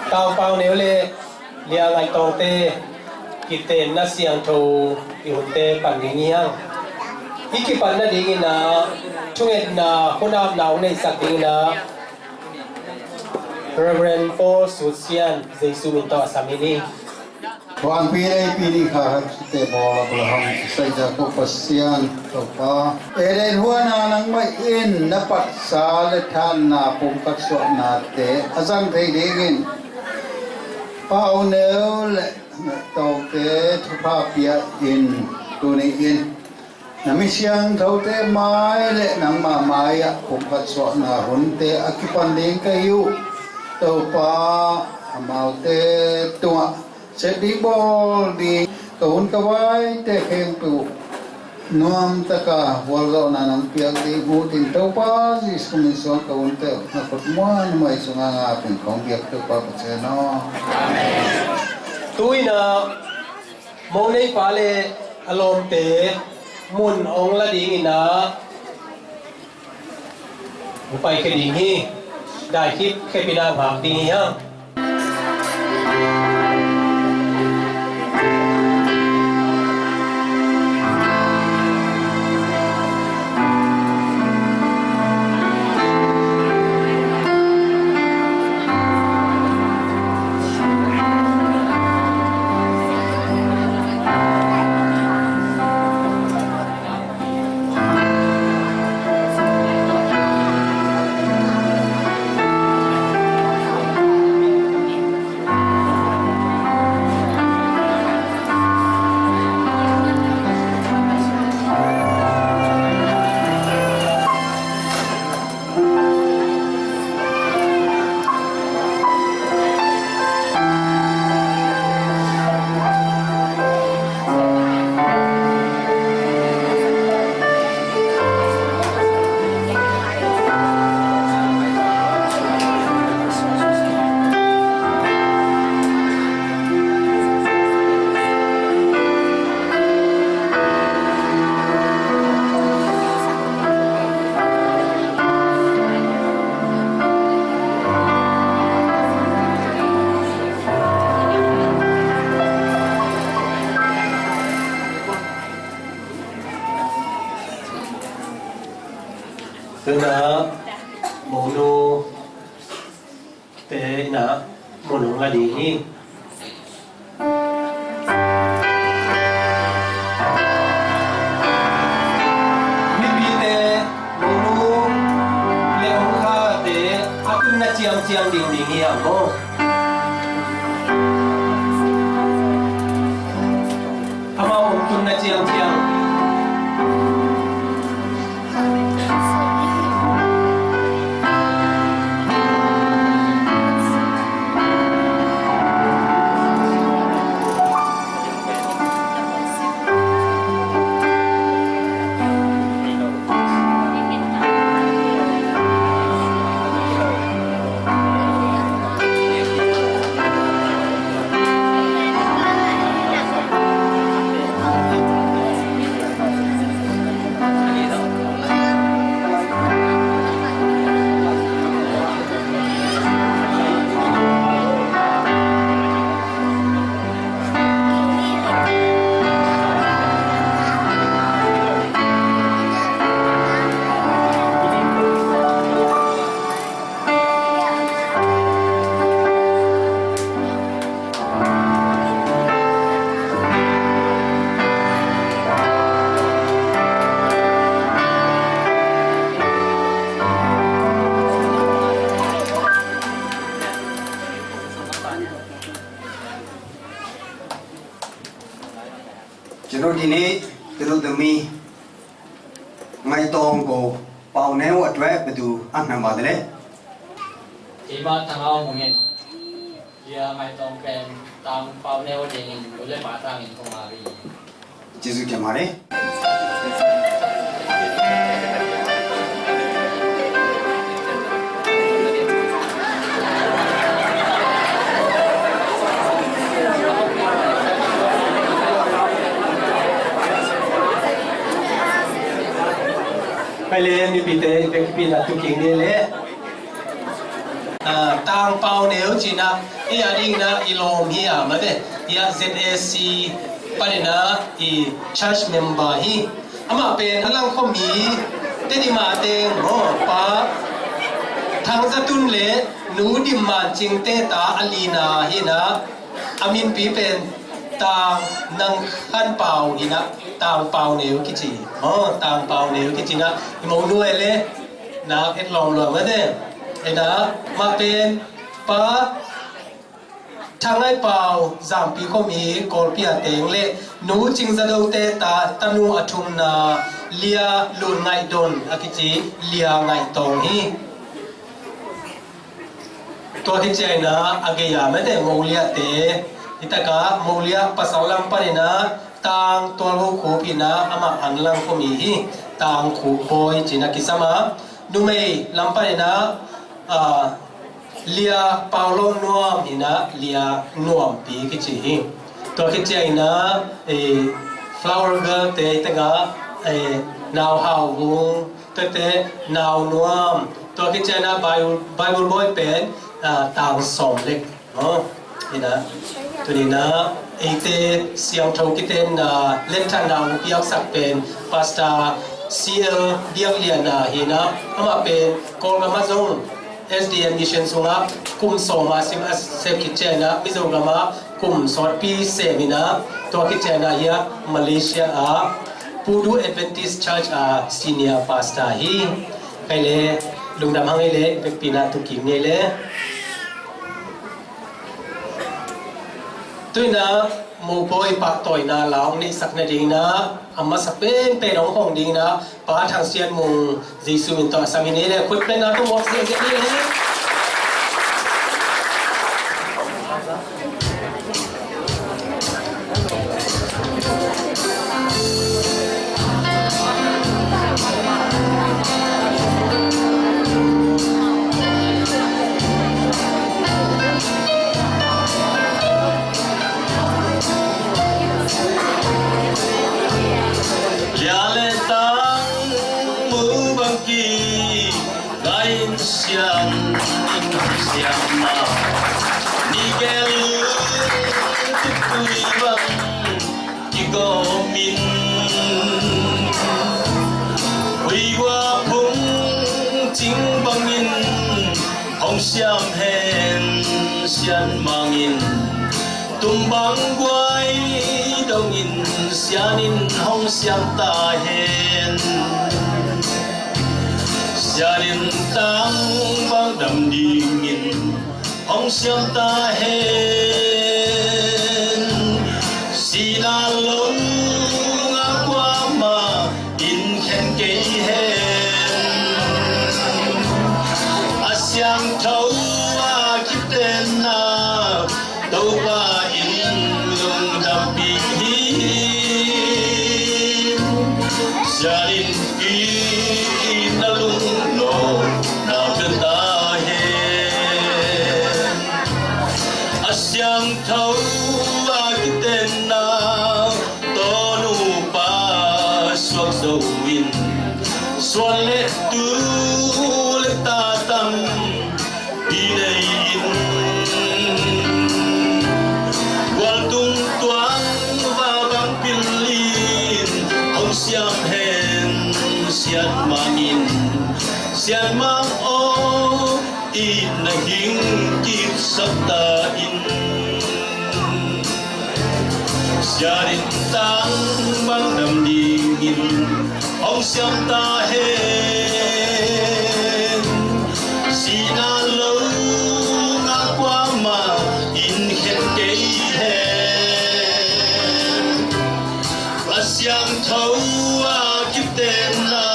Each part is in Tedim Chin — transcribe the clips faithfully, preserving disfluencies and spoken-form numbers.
Tang Pau Neu le Lia Ngai Tawngte kitenna siangtho i hunte pan ding hi hang. I kipan nadingin ah thungetna hun apna hong neihsak dingin ah Reverend Paul Sut Sian Jesu min tawh a sam hi ni. Thuanpi leipi ni kha te bawl Abraham, Isaac, Jacob Pasian Topa, Eden huana nangmah in na patsa le thanna pumkhat suahnate a zang thei dingin Pau Neu le Tawngte thupha pia in tuni in na mi siangthote mai le nangmah mai-ah pumkhat suahna hunte a kipan ding ka hi uh. Topa, amaute tungah sep ding bawl ding ka hun ka vaite khempeuh nuamtaka vualzawhna nang piak ding ut in Topa Jesu min suang ka hunte na khut muanhuai sungah ngap in kong biak Topa Pasian aw. Tu-in ah Mo neipa le a lawmte mun hong la dingin ah hong paikhia ding hi. Dai khip khepin ah ngak ding hi hang. Tu-in ah Monu te in ah mun hong la ding hi. Mipite, Monu le Monu khate a tunna ciangciang ding ding hi hang maw? Amau hong tunna ciangciang. Cino dini tiru demi ngai tong ko pau neu atwe bedu ah nama dele. Ima tangau mungin. Ia ngai tong pen tang pau neu dingin ule pa tangin kong ari. Jesu kia mare. Pai le, mipite, i pekpi na tuking ni le. Tang Pau Neu ci-in ah, i a dingin ah i lawm hi a, mate, i a Z A C panin ah i church member hi. Amah pen a Langkhuami, Tedim a teng maw, Pa Thang Za Tun le Nu Dim Man Cing te ta a lina hi-in ah, a minpi pen Tang Nang Khan Pau hi-in ah, Tang Pau Neu kici. Aw, Tang Pau Neu kici-in ah, i mo nuai le nak et lawmlawm a de. Ena, mah pen Pa Thang Ngai Pau, Zampi khuami, Kawlpi a teng le Nu Cing Za Do te ta, tanu a thumna, Lia Lun Ngaih Don a kici, Lia Ngaih Tawng hi. Tua khit ciangin ah a gei a mate Moliah te, hi tak a Moliah pasal lam panin ah Tang Tual Ho Khup hi-in ah, amah an Langkhuami hi, Tang Khup Bawi ci-in a kisam a, numei lam panin ah, ah, Lia Pau Lawm Nuam hi-in ah, Lia Nuampi kici hi. Tua khit ciangin ah, eh, Flower Girl te hi tak a, eh, Nau Hau Vung, tuate Nau Nuam, tua khit ciangin ah Bible, Bible Bawi pen, ah, Tang Sawm Lek. Aw, hi-in ah, tuni-in ah eite siangtho kitenna, lenthanna hong piaksak pen Pastor C L Biak Lian a hi-in ah, amah pen Kawlgam ah zong S D A Mission sungah kum sawm a sim a sep khit ciangin ah, Mizo gam ah kum sawtpi sem hi-in ah, tua khit ciangin ah hi-a Malaysia ah Pudu Adventist Church a senior pastor hi. Kei le lungdam hang ei le, vekpi-in ah tu kik ni le. Tu-in ah mopawi pahtawina la hong neihsak nadingin ah, a masa penpen hong hong dingin ah, Pa Thang Sian Mung, Jesu min tawh a sam hi ni le, khut bengna tawh muak ziahziah ni le. Lia le Tang mu bang ki, ngai in sian in sian ma. Ni gel lu tu tui bang kigawm in, huihua phung cing bangin hong siam hen, sian mangin, tum bang guai dongin sian in hong siam ta hen. Sian in Tang bang dam dingin hong siam ta hen. Sihna lo ngak kuamah in khen kei hen. A siangtho a kitenna Topa in lungdam ding hi. Sian in ki-itna lungnopna pia ta hen. A siangtho a kitenna, tawnu pa suak zo in, suan le tu le ta tampi nei in, gualtung tuang va bang pil in, hong siam hen, sian mangin, sian mang aw, itna hing kitsak ta in. Sian in Tang bang dam dingin hong siam ta hen. Sihna lo ngak kuamah in khen kei hen. A siangtho a kitenna,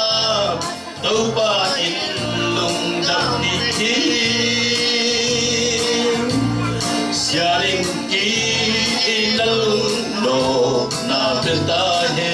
Topa in lungdam ding hi. Sian in ki-itna lungnopna pia ta hen.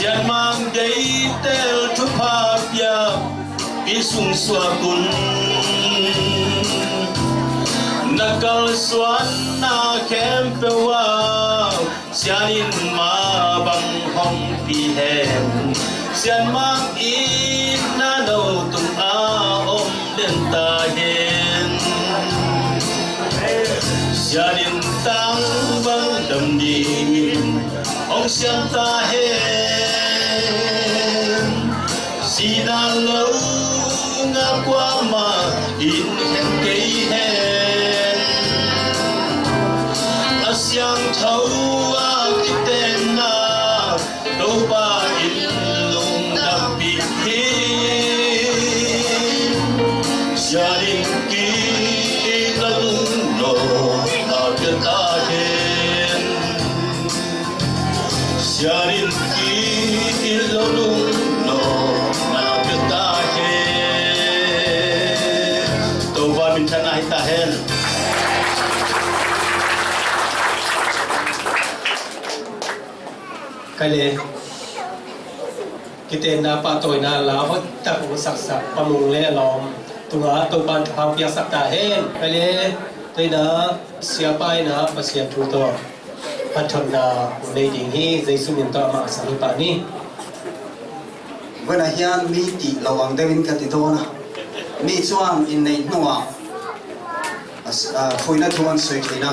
Sianmang deitel thupha pia i sungsuak un. Na kalsuanna khempeuh ah sian in mah bang hong pia hen. Sianmang itna no tungah om den ta hen. Sian in tang bang dam dingin hong siam ta hen. Sihna lo ngah kuamah in khen kei hen. A siangtho a kitenna Topa in lungdam bik hi. Sian in ki-it lo lungdamna pia ta hen. Sian in ki-it lo lungdamna pia ta hen. Topa minthanna hi ta hen. Kale. Kitenna pahtawina la hoihtak hong saksak Pa Mung le a lawm tungah Topa'n thupha piaksak ta hen. Kale. Tuina siapa in ah Pasian thu tawh phatthotna nei ding hi. Jesu min tawh amah sang hi pah ni. Vena hian mi tih lo ang deuhin ka ti dawn a. Mi chuan inneih hnuah a s-, a, fuihna thu an sawi ṭhin a.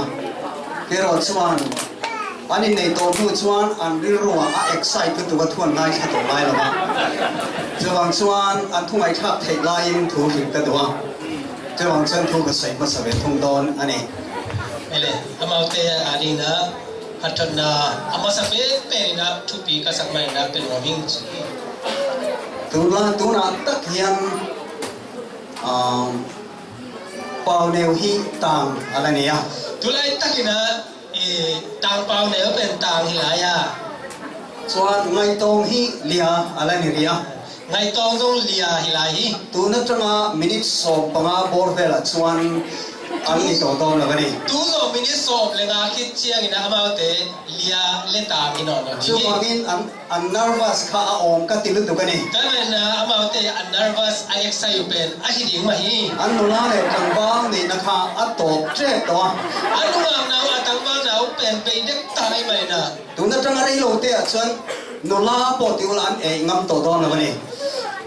Kei erawh chuan an inneih tawh hnu chuan an rilruah a excite lutuk a, thu an ngaithla tawh ngai lo a. Chuvang chuan an thu ngaihthlak theih laiin thu hrilh ka duh a. Chuvang chuan thu ka sawi hmasa ve thung dawn a ni. Ele, amaute a dingin a phatthotna a hmasa pen pen in a thupi ka sak mai in a pe nuam ing. Tunah, tunah tak hian, um, Pauneu hi tang a la ni a. Tulai takin a, i, tang Pauneu pen tang hi lai a. Chuan Ngaitawng hi lia a la ni ria. Ngaitawng zong lia hi lai hi. Tun aṭanga minute sawm panga bawr velah chuan an ni tawh dawn lo a ni. Tu zawh minute sawm le nga khit chiangin amaute lia le tang hi nawn lo hi. Chuvangin an, an nervous kha a awm ka ti lutuk a ni. Tua manin amaute an nervous, a excite uh pen ahi ding mah hi. An nula leh tlangval nihna kha a tawp ṭep tawh a. A nungakna uh, a tlangvalna uh pen bei dek ta ahih manin a. Tun aṭanga rei lote ah chuan nula pawh ti ula an ei ngam tawh dawn lo a ni.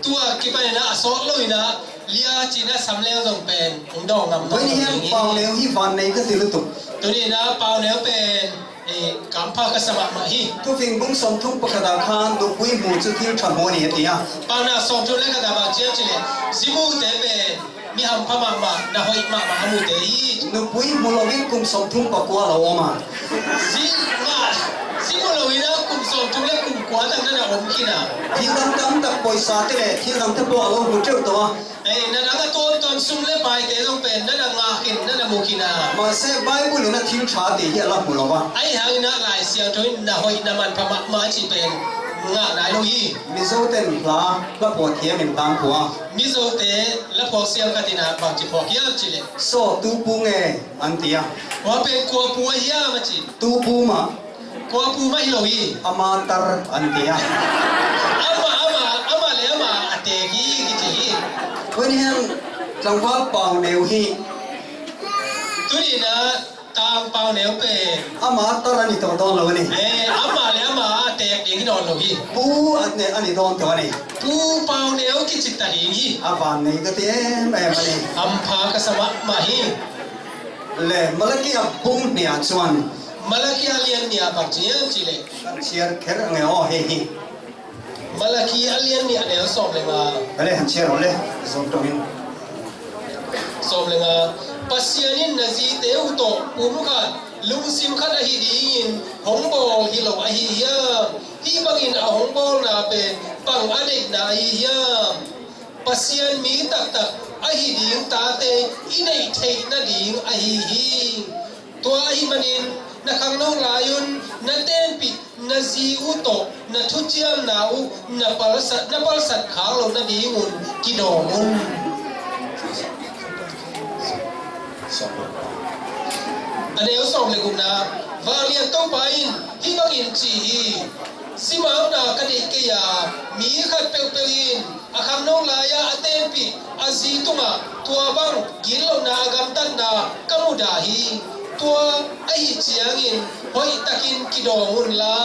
Tua kipanin a sawt loin a lia cihna samleng zong pen hong dawng ngam nawn lo ding hi. Vawiin hian Pauneu hi vannei ka ti lutuk. Tuni-in a Pauneu pen, eh, kampha ka sa mahmah hi. Thufing bung sawmthum pakhatah khan nupui hmu chu thil ṭha hmu a ni a ti a. Paunak sawmthum le khatah bang ci hiam cih leh, zi mute pen mi hampha mahmah, na hoih mahmah a mute hi. Nupui hmu loin kum sawmthum pakua lo awm a. Zi ngah, zi hmu loin a kum sawmthum le kum kua dang na na awm khin a. Thil dang tam tak, pawisa te leh thil dang te pawh a lo hmu teuh tawh a. Ei, na dang a tuamtuam sum le paite zong pen na na ngah khin, na na mu khin a. Mahse, Bible in a thil ṭha ti hi a la hmu lo va. Ahi hangin a Lai Siangtho in na hoih na manpha mahmah a cih pen ngah nai lo hi. Mizo ten hla, hla phuah thiam in tan phuah a. Mizote la phuak siam khatin a bangci phuak hiam cih leh? Saw tu pu nge an ti a. Hua pen kua pu a hiam a ci. Tu pu mah. Kua pu mah hi lo hi. Ama tar an ti a. Ama, ama, ama le ama a tek hi kici hi. Vawiin hian tlangval Pauneu hi. Tuni-in a Tang Pauneu pen. Ama tar a ni tawh dawn lo a ni. Eh, ama le ama a tek ding hi nawn lo hi. Pu a ni, a ni dawn tawh a ni. Pu Pauneu kici ta ding hi. A vannei ka ti em em a ni. Hampha ka sa mahmah hi. Le, Malakia bung hnihah chuan. Malakia lian hnihah bang ci hiam cih leh. Kan chhiar kher ang e aw hei hi. Malaki a lian nih a neu sawm le nga. Ka le han chhiar aw le, zawm ṭawngin. Sawm le nga. Pasian in na zite uh tawh pum khat, lungsim khat ahi dingin hong bawl hi lo ahi hiam? Hih bangin a hong bawlna pen bang a neihna ahi hiam? Pasian mi taktak ahi ding tate i neih theih nading ahi hi. Tua ahih manin na khangno lai-un na tenpih na zi uh tawh na thuciamna uh na palsat, na palsat khak loh nadingun kidawm un. A neu sawm le gukna, Vanglian Topa in hih bangin ci hi. Simakna ka deih kei a, mi khat peuhpeuh in a khangno lai-ah a tenpih a zi tungah tua bang gitlohna a gamtatna ka mudah hi. Tua ahih ciangin hoihtakin kidawng unla,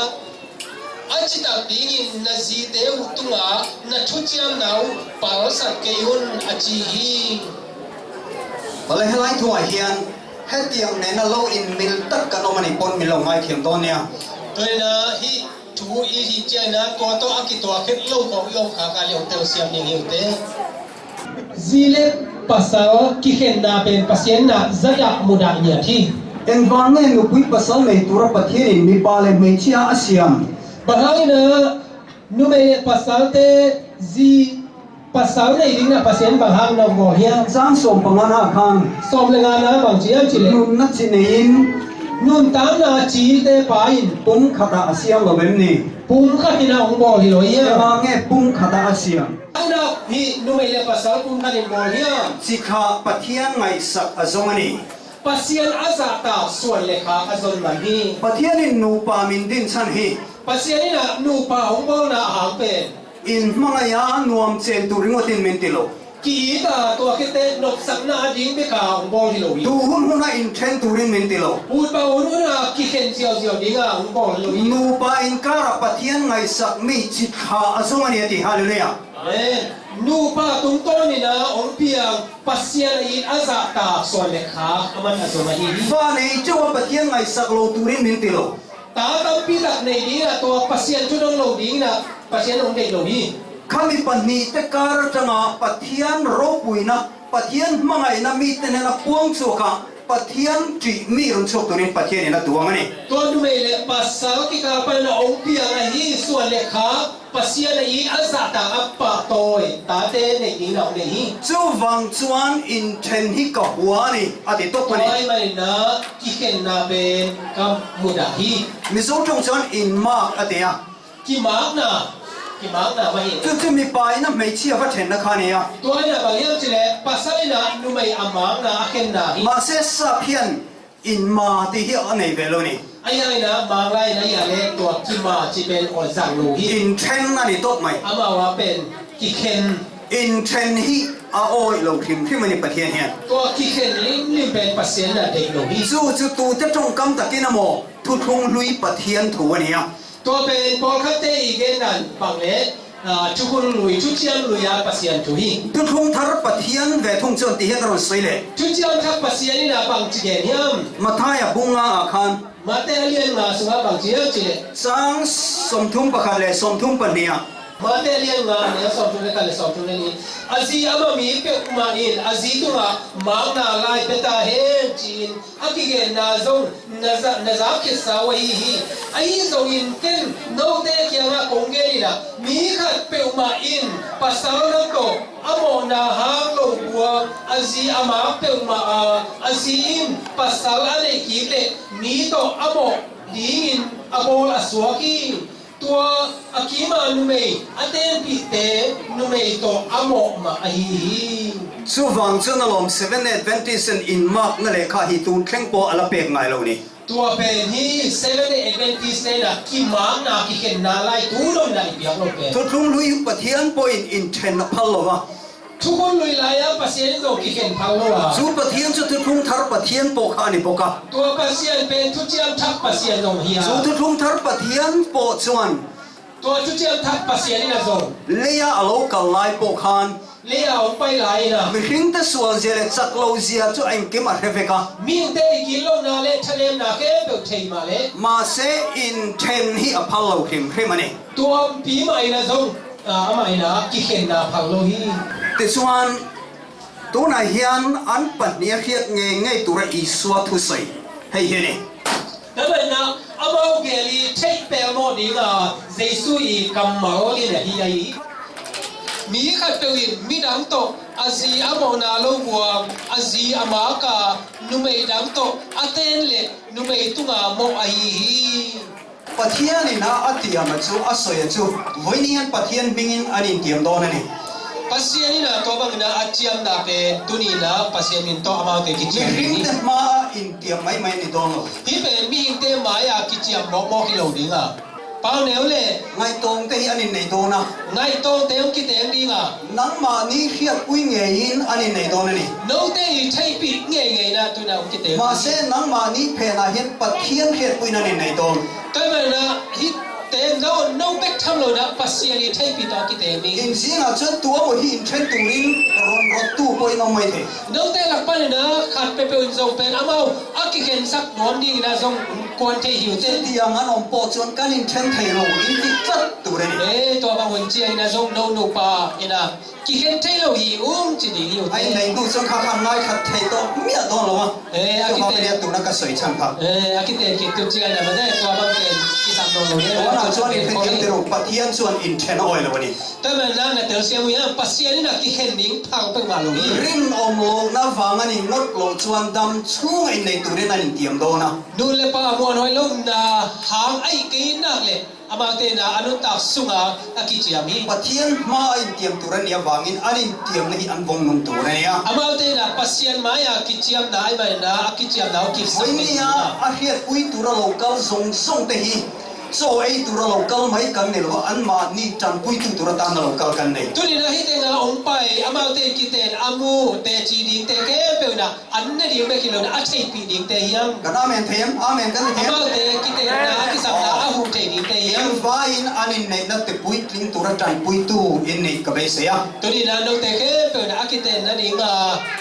a citak dingin na zite uh tungah na thuciamna uh palsat kei un, a ci hi. Palai helai thu ah hian hetiang nena lo in mil tak kan awm a ni pawn min lo ngaithiam dawn nia. Tuina hih thu i hih ciangin tua tawh a kituak het lo khawng i om khak a liau tel siam ding hi uh teh. Zi le pasal kikhenna pen Pasian in a zat ah mudah ngiat hi. Engvang nge nupui pasal nei tura Pathian in mipa le hmeichhia a siam? Bang hangin a numei le pasalte zi pasal nei dingin a Pasian bang hang na bawl hiam? Chang sawm pangana khan sawm le ngana bang ci hiam cih leh, nunna ci neiin nuntakna cite pa in pumkhatah a siam lo em ni? Pumkhat in a hong bawl hi lo hiam? Engvang nge pumkhatah a siam? Aina hih numei le pasal pumkhat in bawl hiam? Cikha Pathian ngaihsak a zong a ni. Pasian a zahtak suan le khak a zon man hi. Pathian in nupa min dinchan hi. Pasian in a nupa hong bawlna a hang pen in hmangaih a nuam chen tur ringawtin min ti lo. Ki-it a tua khete nopsakna a ding bek a hong bawl hi lo hi. Tu hun hun a inthen turin min ti lo. Ut bang hun hun a kikhen ziauziau ding a hong bawl hi lo hi. Nupa inkar ah Pathian ngaihsak mi cikha a zong a ni a ti. Halleluiah. Amen. Nupa tungtawnin a hong piang Pasian a it a zahtak suan le khak a man a zong ahi hi. Fa nei ceuh a Pathian ngaihsak lo turin min ti lo. Ta tampi tak nei dingin a tua Pasian thu dong lo dingin a Pasian hong deih lo hi. Khami pahnihte kar aṭanga Pathian ropuina, Pathian hmangaihna mite hnena puang chuak a Pathian ṭih mi run chhuak turin Pathian in a tuang a ni. Tua numei le pasal kikal panin a hong piang ahi suan le khak Pasian a it a zahtak a pahtawi tate neih dingin a hong deih hi. Chuvang chuan inthen hi ka hua a ni a ti tawp a ni. Tua ahih manin a kikhenna pen ka mudah hi. Mizo ṭawng chuan inmak a ti a. Kimakna, kimakna mah hi. Chu chu mipa in a hmeichhia va ṭhenna kha a ni a. Tua in a bang hiam cih leh pasal in a numei a makna a khenna hi. Mahse, Sap hian inma tih hi a nei ve lo ni. Ahi hangin a Mang lai in a hih leh tua kima cih pen aw zang lo hi. Inthen a ni tawp mai. Amau a pen kikhen. Inthen hi a awih lo hrim hrim a ni Pathian hian. Tua kikhen lim lim pen Pasian in a deih lo hi. Chu chu tute ṭawngkam takin a maw, thuthlung hlui Pathian thu a ni a. Tua pen pawlkhatte i gen dan bang leh, ah, thukhun lui, thuciam lui a Pasian thu hi. Thuthlung thar Pathian ve thung chuan ti hian a rawn sawi leh. Thuciam thak Pasian in a bang chi gen hiam? Mathaia bung nga ah khan. Mate a lian nga sungah bang chi hiam cih leh. Chang sawmthum pakhat leh sawmthum pahnih ah. Mate a lian nga, neu sawmthum leh khat leh sawmthum leh nih. A zi amah mi peuhmah in a zi tungah makna lai pe ta hen, ci-in a kigenna zong na za, na zak khitsa uh ahi hi. Ahi zongin ken note kiangah kong gen inah, mi khat peuhmah in pasal na tawh a mawhna hang lo buang, a zi a mak peuhmah a, a zi in pasal a neih kik leh mi tawh a mawh dingin a bawl a suak hi. Tua a kima numei a tenpihte numei tawh a mawh mah ahi hi. Chuvang chuan a lawm Seventh Day Adventist in inmakna lehkha hi tun thleng pawh a la pek ngai lo ni. Tua pen hi Seventh Day Adventist te inah kimakna kikhenna lai tu dawngin i piak lo pen. Thuthlung hlui Pathian pawhin inthen a phal lo a. Thukhun lui lai-a Pasian in zong kikhen phal lo a. Chu Pathian chu thuthlung thar Pathian pawh kha a ni bawk a. Tua Pasian pen thuciam thak Pasian zong hi a. Chu thuthlung thar Pathian pawh chuan. Tua thuciam thak Pasian in a zong. Leia a lo kal lai pawh khan. Leia a hong pai lai in a. Mihringte sual zia leh chak lo zia chu a engkim a hre vek a. Mihingte i gitlohna leh ṭhahnemna khempeuh thei mah leh. Mahse, inthen hi a phal lo hrim hrim a ni. Tua pi mah in a zong. Ah, amah in a kikhenna phal lo hi. Tichuan, tunah hian an pahnih a hriat ngei ngei tura Isua thusawi hei hi a ni. Tua manin a, amau gel i theih pelmawh dinga Jesu i kammal in a hi a hi. Mi khat peuh in midang tawh a zi a mawhna lo buang, a zi a mak a, numei dang tawh a ten leh numei tunga mawh ahi hi. Pathian in a, a tiam a chu, a sawi a chu, vawiin hian Pathian hmingin an intiam dawn a ni. Pasian in a, tua bangin a, a ciamna pen tuni in a Pasian min tawh amaute kiciam ding hi. Mihringte hmaa intiam mai mai a ni dawn lo. Hih pen mihingte mai-ah kiciam mawkmawk hi lo ding a. Pau neu le ngaihtawngte hi an in nei dawn a. Ngaihtawngte hong kiteng ding a. Nangmah ni hriatpui ngeiin an in nei dawn a ni. Note i theihpih ngeingei na tuna hong kiteng ding. Mahse nangmah ni phenah hian Pathian hriatpuiin an in nei dawn. Tua hi manin ah hihte no, no bek tham loin ah Pasian i theihpih tawh a kiteng ding. In zingah chuan tua maw hi in ṭhen turin rawn rawttu pawhin awm mai thei. Note lak panin ah khat peuhpeuh in zawng pen amau a kikhensak nuam dingin ah zawng kuan thei hi uh teh. Chutiang an awm pawh chuan kan in ṭhen thei lo in ti tlat tur a ni. E, tua bang hun chiangin ah zawng no nupa in ah kikhen thei lo hi ung chi ding hi uh teh. A in neihtu chuan kha kha ngai khat thei tawh miah dawn lo a. E, a kiten tuna ka sawi chhan kha. E, a kiten kik tu chiangin ah mate tua bang pen kisam dawn lo ni. Tua chuan in ṭhen thei lo, Pathian chuan in ṭhen a awi lo a ni. Tua manin ah na telsiam uh hian Pasian in a kikhen ding phang peuhmah lo hi. Rinawm lohna vang an in ngawt loh chuan dam chhunga in nei turin an in tiam dawn a. Nu le pa muanhawi lohna hang a ih kei nak leh amaute in ah a nuntak sunga a kichiam hi. Pathian hmaa in tiam tur a nih avangin an in tiamna hi an vawng nung tur a ni a. Amaute in ah Pasian maia kichiamna ahih manin ah a kichiamna uh kipsak mai hi. Vawinia a hriatpui tura lo kal zawng zawngte hi. Chaw ei tura lo kal mai kan nei lo a, anmahni ṭanpuitu tura tan a lo kal kan nei. Tuni-in ah hih tenga hong pai amaute kiten a mu teci dingte khempeuh in ah an ne ding bek hi loin ah a theihpih dingte hi ang. Kan amen thei em? Amen kan ti thei em? Amaute kitenna a kisapna a huh thei dingte hi ang. Vaiin an in neihna te puitling tura ṭanpuitu in nih ka beisei a. Tuni-in ah note khempeuh in ah a kitenna dinga,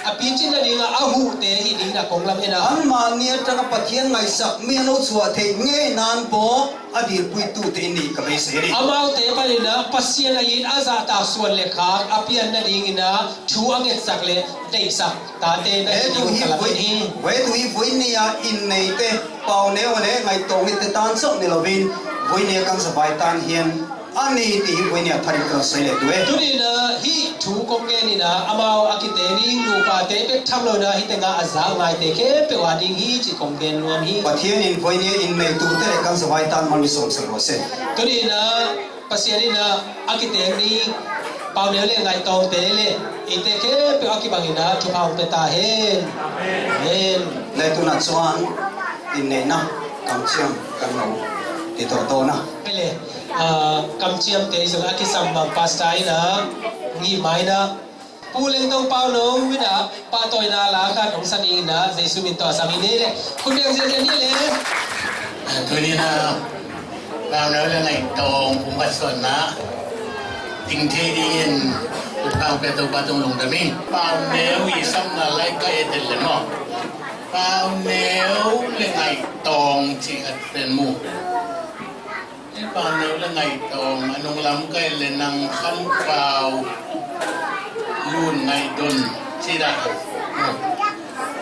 a pichinna dinga a huhte hi dingin ah kong lam en a. Anmahni aṭanga Pathian ngaihsak mi a lo chhuah theih ngei nan pawh a dilpuitute in nih ka beisei a ni. Amaute panin ah Pasian a it a zahtak suan leh khak a pianna dingin ah thu a ngetsak leh deihsak tate na hi ding ka lam en hi. He tu hi vawinia in neite, Pauneu leh Ngaihtawngngeite tan chauh ni lovin, vawinia kan zavai tan hian a ni tih hi vawinia tharin kan sawi leh duh e. Tuni-in ah hih thu kong ngenin ah amau a kite ding nupate bek tham loin ah hih tenga a zak ngaite khempeuh a ding hi chih kong gen nuam hi. Pathianin vawinia in neitute leh kan zavai tan mal mi sawm sak rawh se. Tuni-in ah Pasian in ah a kiteng ding Pauneu leh Ngaihtawngngeite leh eite khempeuh a kibangin ah thupha hong pe ta hen. Amen. Le tunah chuan in neihna kamchiam kan lo ti tawh dawn a. Pele, ah, kamchiamte zong a kisam bang pastor in ah ngihmaina Pu Lengtawng Pauneu in ah pahtawina la khat hong sa dingin ah Jesu min tawh a sam hi ni le. Khut beng ziahziah ni le. Tuni-in ah Pauneu leh Ngaihtawngnge pumkhat suahna ding thei dingin Topa hong pia Topa tung lungdam ing. Pauneu i sapna lai ka et leh maw, Pauneu leh Ngaihtawngnge chih khat pen mu. Pauneu leh Ngaihtawngnge a nung lam ka et leh Nang, Khan, Pau, Lun, Ngaidon chih dah.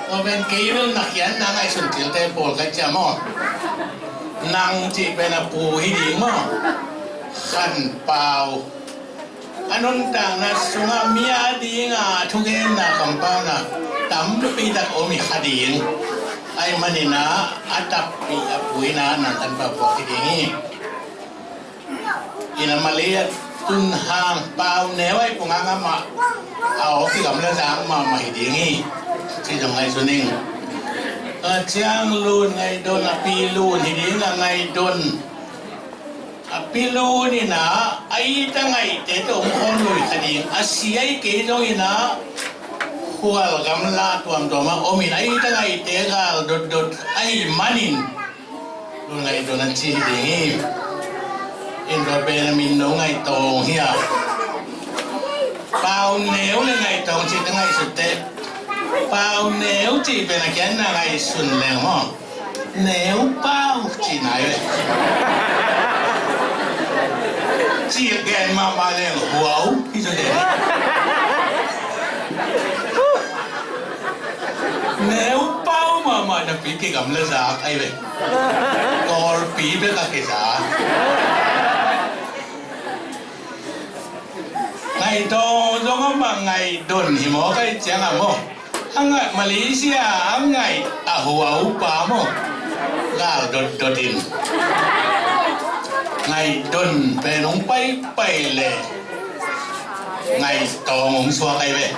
Tua pen kei bel na khiatna ngaihsun thilte pawl ka chia maw. Nang chih pen a pu hi ding maw. Khan, Pau. A nuntakna sungah mi a dinga thugenna kampauna tampi tak om i kha ding. Ahih manin ah a takpi a puina Nang, Khan, Pau puak hi ding hi. Ina Malaysia tun hang Pauneu ahi pungah amah a aw kigamla zak mahmah hi ding hi. Chih zong ngaihsun ing. A chiang Lun, Ngaidon, a pi Lun hi ding a, Ngaidon. A pi Lun in ah a it a ngaihte tawh hong khawm lui kha ding, a si ahi kei zongin ah khual gamla tuamtuam ah om in a it a ngaihte gal dotdot ahih manin Lun, Ngaidon an chi hi ding hi. In tua pen a min no Ngaihtawngnge hi a. Pauneu leh Ngaihtawngnge chih ka ngaihsut teh, Pauneu chih pen a kianna ngaihsun leng maw, Neu Pau chihna hi ve. Chih gen mahmah leng huau hi zaw leh. Neu Pau mahmah napi kigamla zak ahi ve. Kawlpi bek a kiza. Ngaihtawngnge zong amah Ngaidon hi maw, ka hih chiang a maw. A ngaih Malaysia a ngaih a huaupa maw. Gal dotdot in. Ngaidon pen hong paipai leh Ngaihtawngnge hong suak ahi ve.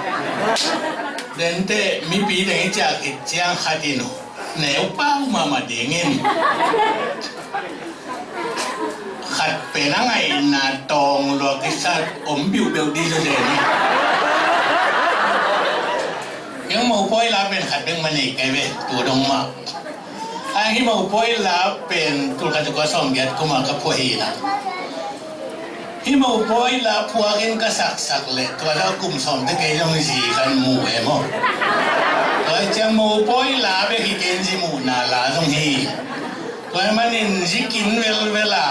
Denteh mipi teng i chiah khit chiang khat in Neu Pau mahmah dingin. Pen a ngaihna tawng lua kisat om biuhbiuh ding zaw zen hi. Hih mopawi la pen khat bek mah nei kei ve, tu dong mah. A hih mopawi la pen tul khat za kua sawmgiat kum a ka phuah hi na. Hih mopawi la phuak in ka saksak leh tua zah kum sawm teh kei zong zi kan mu e maw. Tua ciang mopawi la bek hi kei in zi muhna la zong hi. Tua manin zi kin velvel a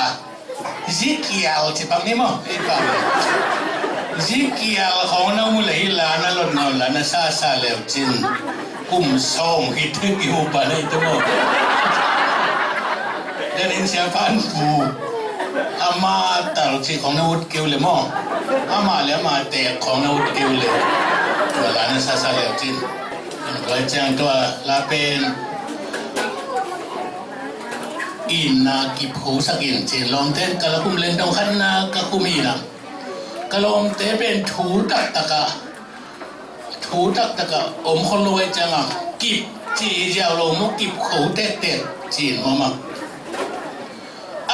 Zikial ci pak ni maw, ei pak. Zikial khawng na mu leh hi la na lot nawn la na sasa leu cin kum sawm hi thei ki hu pa nei tu maw. Then in sia pan pu ama tal ci khawng na ut kiu le maw. Ama le ama tek khawng na ut kiu le. Tua la na sasa leu cin. Tua ciang tua la pen itna kipkhosak in cin lawmte in ka la khum leng dong khatna ka khum hi na. Ka lawmte pen thu taktak a, thu taktak a om khol lo ai ciang a kip ci ziau lo maw, kipkho tektek cin maw mang.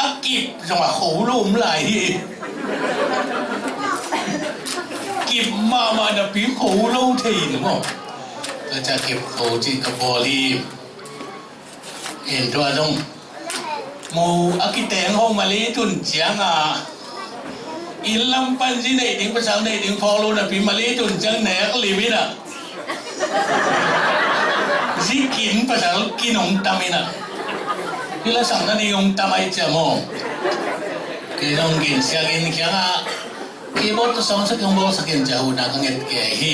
A kip zong a kho lo om lai hi. Kip mahmah napi kho lo thei in maw. Ka ca kipkho ci ka bawl hi. Tua zong mu a kiteng ho mali tun ciang a inn lam pan zi nei ding pasal nei ding phawk lo napi mali tun ciang nek lim in a zi kin pasal kin hong tam in a hi la sang na ding hong tam ai ciam ho. Kei zong gin siak in kiang a keyboard tu sawng sak hong bawl sak in cia hu na ka nget kei hi.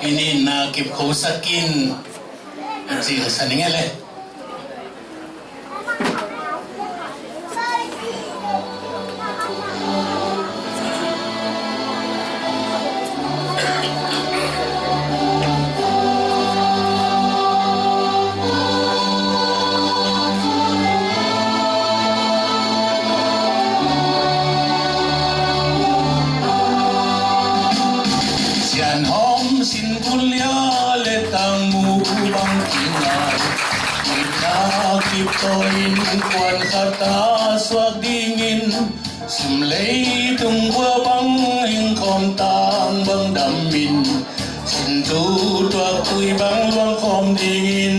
Inn itna kipkho sak in. Cing sa ning e le. Sian hawm sin kulia le tang mu bang kingai. Itna kip tawh innkuan khat a suak dingin sim leitung kua bang hing khawm tang bang dam in sin tu tuak tui bang luang khawm dingin.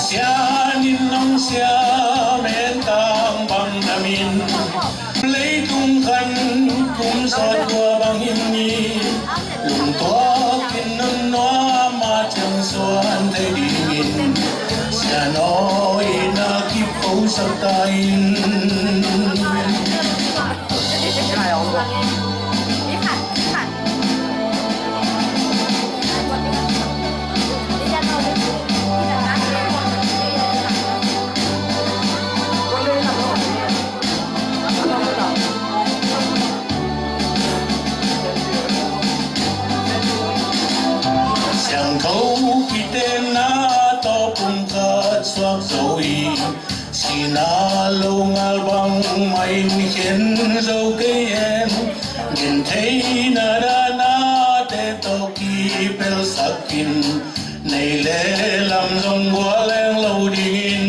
Sian in nong siam en tang bang dam in leitung khan kum sawt kua bang in ni lungtuak in nun nuam a ciang suan thei dingin sian aw itna kip kho sak ta in. Siangtho kitenna tawh pumkhat suak zo hi. Sihna lo ngal bangmah in khen zo kei hen. Gentheihna dahnate tawh kipelsak in. Nei le lam zong gual leng lo dingin.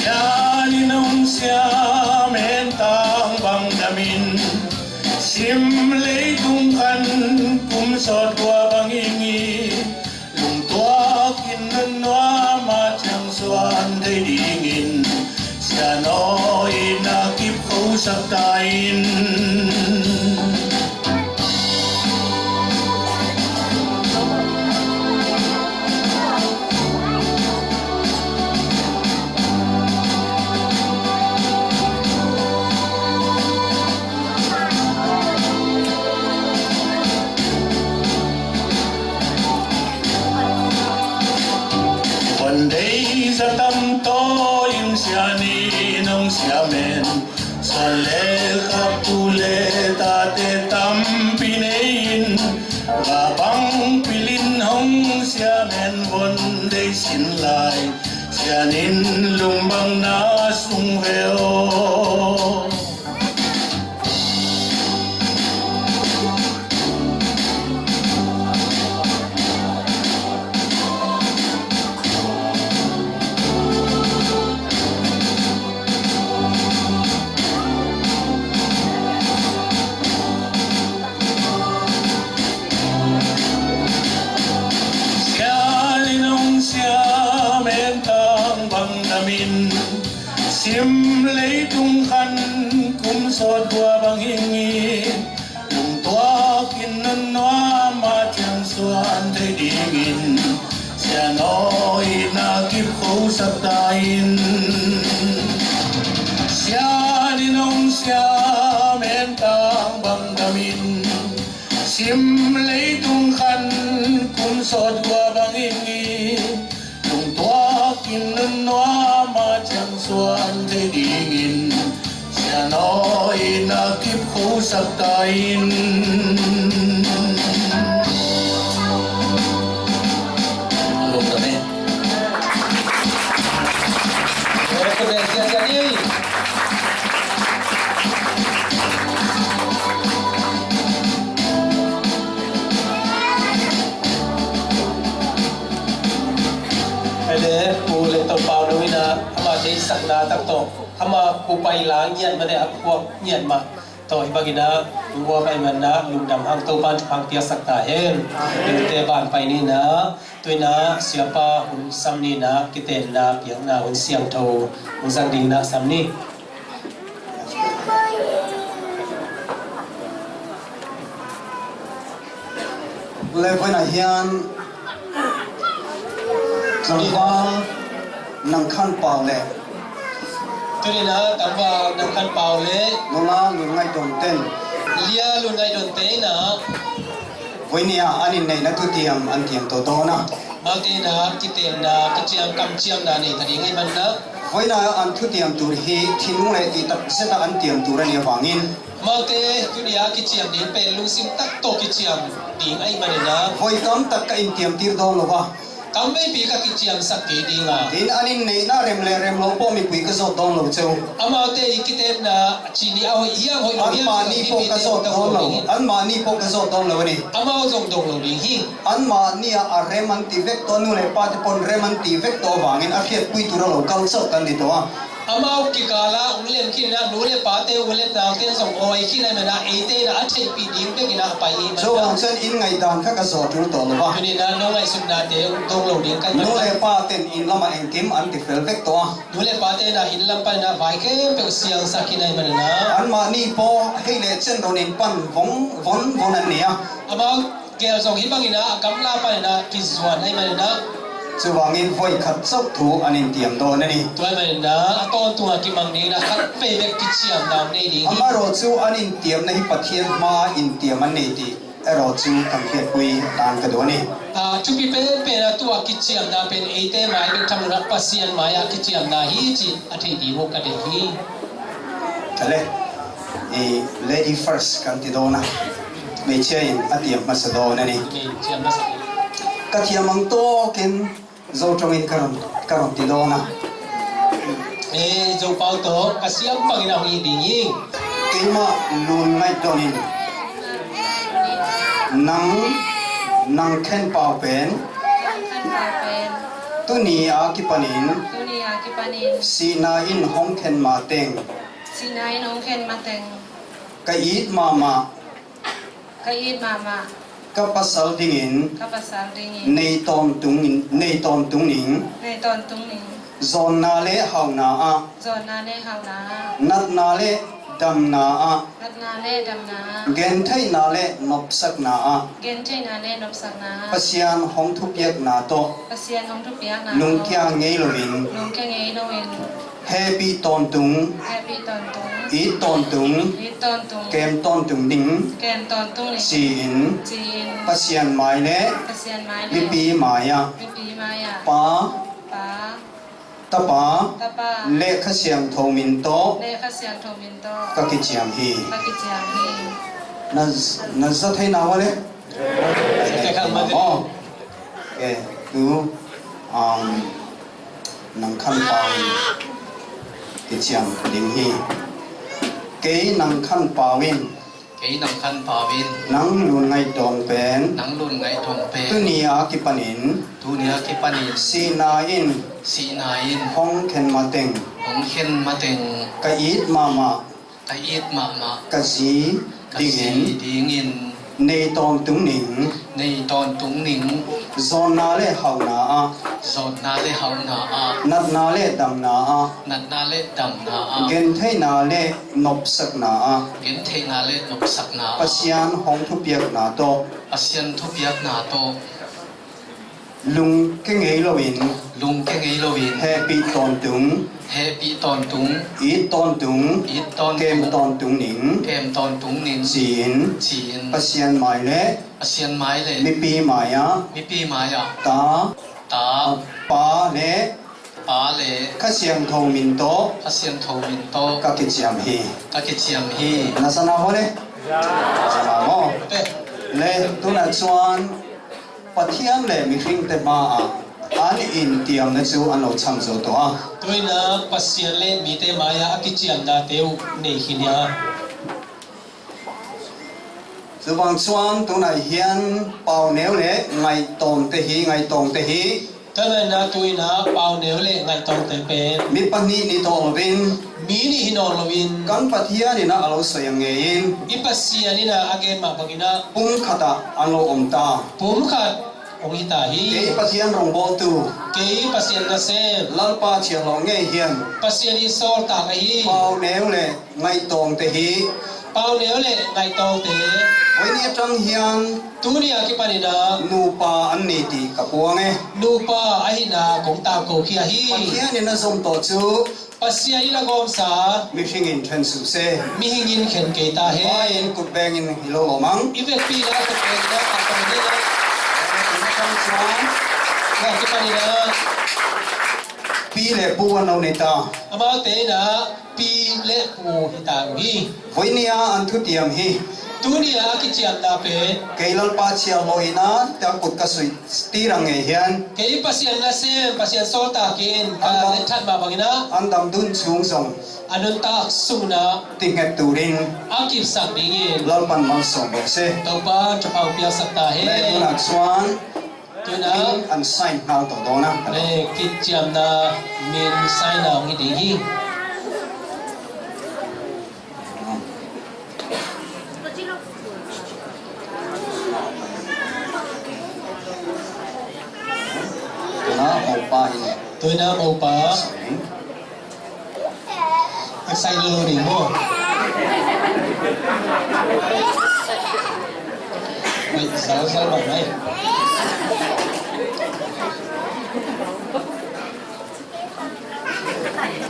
Sian in hong siam en tang bang dam in sim leitung khan kum sawt kua bang in ni lungtuak in nun nuam a ciang suan thei dingin sian aw itna kip kho sak ta in. dingin, lungtuakin nuam nuam a ciang suan thei dingin, Sian aw in a kip khosak ta in. Sian in hong siam en tang bang damin, sim leitung khan kum sawt gua bangin, lungtuakin nuam nuam a ciang suan thei dingin, Sian aw in a kip khosak ta in. Lungdam e. Ede, Pu le Topa lo in a, ama deihsakna tak tawh, ama kupai la ngiat mah le a khuak ngiat mah tawh hi bangin a, lungua pai man a, lungdam hang Topa in thupha piaksak ta hen. Dingte ban pai ni in a, tu in a, Siapa hun sam ni in a, kitenna piakna hun siangtho hun zang ding in a sam ni. Le vawiina hian tlangval Nang Khan Pau le, tuni in a tlangval Nang Khan Pau le, nula Lun Ngaih Dawn ten, lia Lun Ngaih Dawn te in a, vawiina an inneihna thutiam an tiam tawh dawn a. Amaute in a kitenna, kiciam kamciamna nei ta ding ahih manin a, vawiina an thutiam tur hi thinlung le tihtak zeta an tiam tur a nih avangin, amaute tuni a kiciam ding pen lungsim tak tawh kiciam ding ahih manin a, voi tam tak ka intiamtir dawn lo a, tam veipi ka kiciamsak kei ding a, tin an inneihna rem le rem lo pawh mipui ka zawt dawn lo che u. Amaute i kitenna ci ni a hoih hiam hoih lo hiam, anmahni pawh ka zawt dawn lo, anmahni pawh ka zawt dawn lo a ni. Amau zong dong lo ding hi. Anmahni a, a rem an ti vek tawh, nu le pate pawn rem an ti vek tawh avangin a hriatpui tura lo kal chauh kan ni tawh a. Amau kikala ung lem khin in a, nu le pate, u le naute zong awi khin a, i man a, eite in a, a theihpih ding bekin a pai hi. Zo vang chuan in ngaihdan kha ka zawh tul tawh lo va. Tuni in a, no ngaihsutnate dong lo ding kan. Nu le paten in lama engkim an ti fel vek tawh a. Nu le pate in a, in lam pan in a, vai khempeuh siangsak khin a, i man in a, anmahni pawh hei leh chen rawn in pan vawng vawn vawn an ni a. Amau gel zong hi bangin a, a gamla panin a kizuan ahih manin a. Chuvangin voi khat chauh thu an intiam dawn a ni. Tua ahih manin a, a tawntunga kimang dingin a khat vei bek kiciamna nei ding hi. Amaherawhchu an intiamna hi Pathian hmaa intiam an nei tih erawh chu kan hriatpui dan ka duh a ni. A, thupi penpen a tua kiciamna pen eite mai bek tham loin a Pasian mai-ah kiciamna hi cih a theih ding uh ka deih hi. Ka le, i lady first kan ti dawn a, hmeichhia in a tiam hmasa dawn a ni. Hmeichhia hmasa. Ka thiam ang tawkin Zo ṭawngin ka rawn, ka rawn ti dawn a. E, Zopau tawh ka siam bangin a hong it ding hi. Keimah Lun Ngaih Dawn in nang, Nang Khen Pau pen tuni a kipanin, tuni a kipanin, sihna in hong khen mah teng, sihna in hong khen mah teng, ka it mahmah, ka it mahmah, ka pasal dingin, ka pasal dingin, nei tawntung, nei tawntung ning, nei tawntung ning, zawnna le hauhna ah, zawnna le hauhna ah, natna le damna ah, natna le damna ah, gentheihna le nopsakna ah, gentheihna le nopsakna ah, Pasian hong thupiakna tawh, Pasian hong thupiakna tawh, lungkia ngei loin, lungkia ngei loin, hehpih tawntung, hehpih tawntung, it tawntung, it tawntung, kem tawntung ding, kem tawntung ding, ci-in, ci-in, Pasian mai le, Pasian mai le, mipi mai-ah, mipi mai-ah, Pa, Pa, Tapa, Tapa, le Kha Siangtho min tawh, le Kha Siangtho min tawh, ka kiciam hi. Ka kiciam hi. Na, na za thei na ua le? Za thei kha ma. Aw. Okay, tu, um, Nang Khan Pau in kiciam ding hi. Kei Nang Khan Pau in, kei Nang Khan Pau in, nang Lun Ngaih Dawn pen, nang Lun Ngaih Dawn pen, tuni a kipanin, tuni a kipanin, sihna in, sihna in, hong khen mah teng, hong khen mah teng, ka it mahmah, ka it mahmah, ka zi, ka zi dingin, dingin, Nei tawntung ning. Nei tawntung ning. Zawnna le hauhna ah. Zawnna le hauhna ah. Natna le damna ah. Natna le damna ah. Gentheihna le nopsakna ah. Gentheihna le nopsakna ah. Pasian hong thupiakna tawh. Pasian thupiakna tawh. Lungke ngei loin. Lungke ngei loin. Hehpih tawntung. Hehpih tawntung. It tawntung. It tawntung. Kem tawntung ning. Kem tawntung ning. Ci-in. Ci-in. Pasian mai le. Pasian mai le. Mipi mai ah. Mipi mai ah. Ta. Ta. Pa le. Pa le. Kha Siangtho min tawh. Kha Siangtho min tawh. Ka kiciam hi. Ka kiciam hi. Na zana hole. Zana maw. Pe. Le, tuna chuan Pathian le mihringte hmaah an intiamna chu an lo chhang zo tawh a. Tuina Pasian le mite mai-ah a kiciamnate uh nei khin hi a. Chuvang chuan tunah hian Pauneu le Ngaihtuahte hi, Ngaihtuahte hi. Tuina tuina Pauneu le Ngaihtuahte pen. Mi pahnih ni tawh lovin. Mi nih hi nawn loin. Kan Pathian inah a lo sawi ang ngeiin. I Pasian inah a gen mah bangin a. Pumkhatah an lo awm ta. Pumkhat hong hi ta hi. Kei Pathian rongbawltu. Kei Pasian nasem. Lalpa chhiahhlawh ngei hian. Pasian i sawltak ahi. Pauneu le Ngaihtuahte hi. Pauneu le Ngaihtuahte. Vawiin aṭang hian. Tuni a kipan inah. Nupa an ni tih ka puang e. Nupa ahihna kong tangko khia hi. Pathian inah zawm tawh chu. Pasian inah gawmsa. Mihringin ṭhen suh se. Mihringin khen kei ta hen. Vawiin kut bengin hi lo lawm ang. I vekpi inah kut bengin a kut bengin a. Tuna chuan. Tuni a kipan inah. Pi le pu an lo ni ta. Amaute inah pi le pu hi ta uh hi. Vawiin nia an thutiam hi. Tuni a kiciamna pen. Kei Lalpa chhiahhlawh inah tia kut ka suih tir ang ngei hian. Kei Pasian nasem, Pasian sawltakin ka let that mah bangin a. An dam dun chhung zawng. A nuntak sungna. Ti nghet turin. A kipsak dingin. Lalpan malsawm bawk se. Topa thupha piaksak ta hen. Le tunah chuan. Tuna. An sign nghal tawh dawn a. Le kiciamna min sign a hong hi ding hi. Tuna mopa hi. Tuna mopa. Sorry. Excited lo ding maw? Ui, sal, sal bang ai.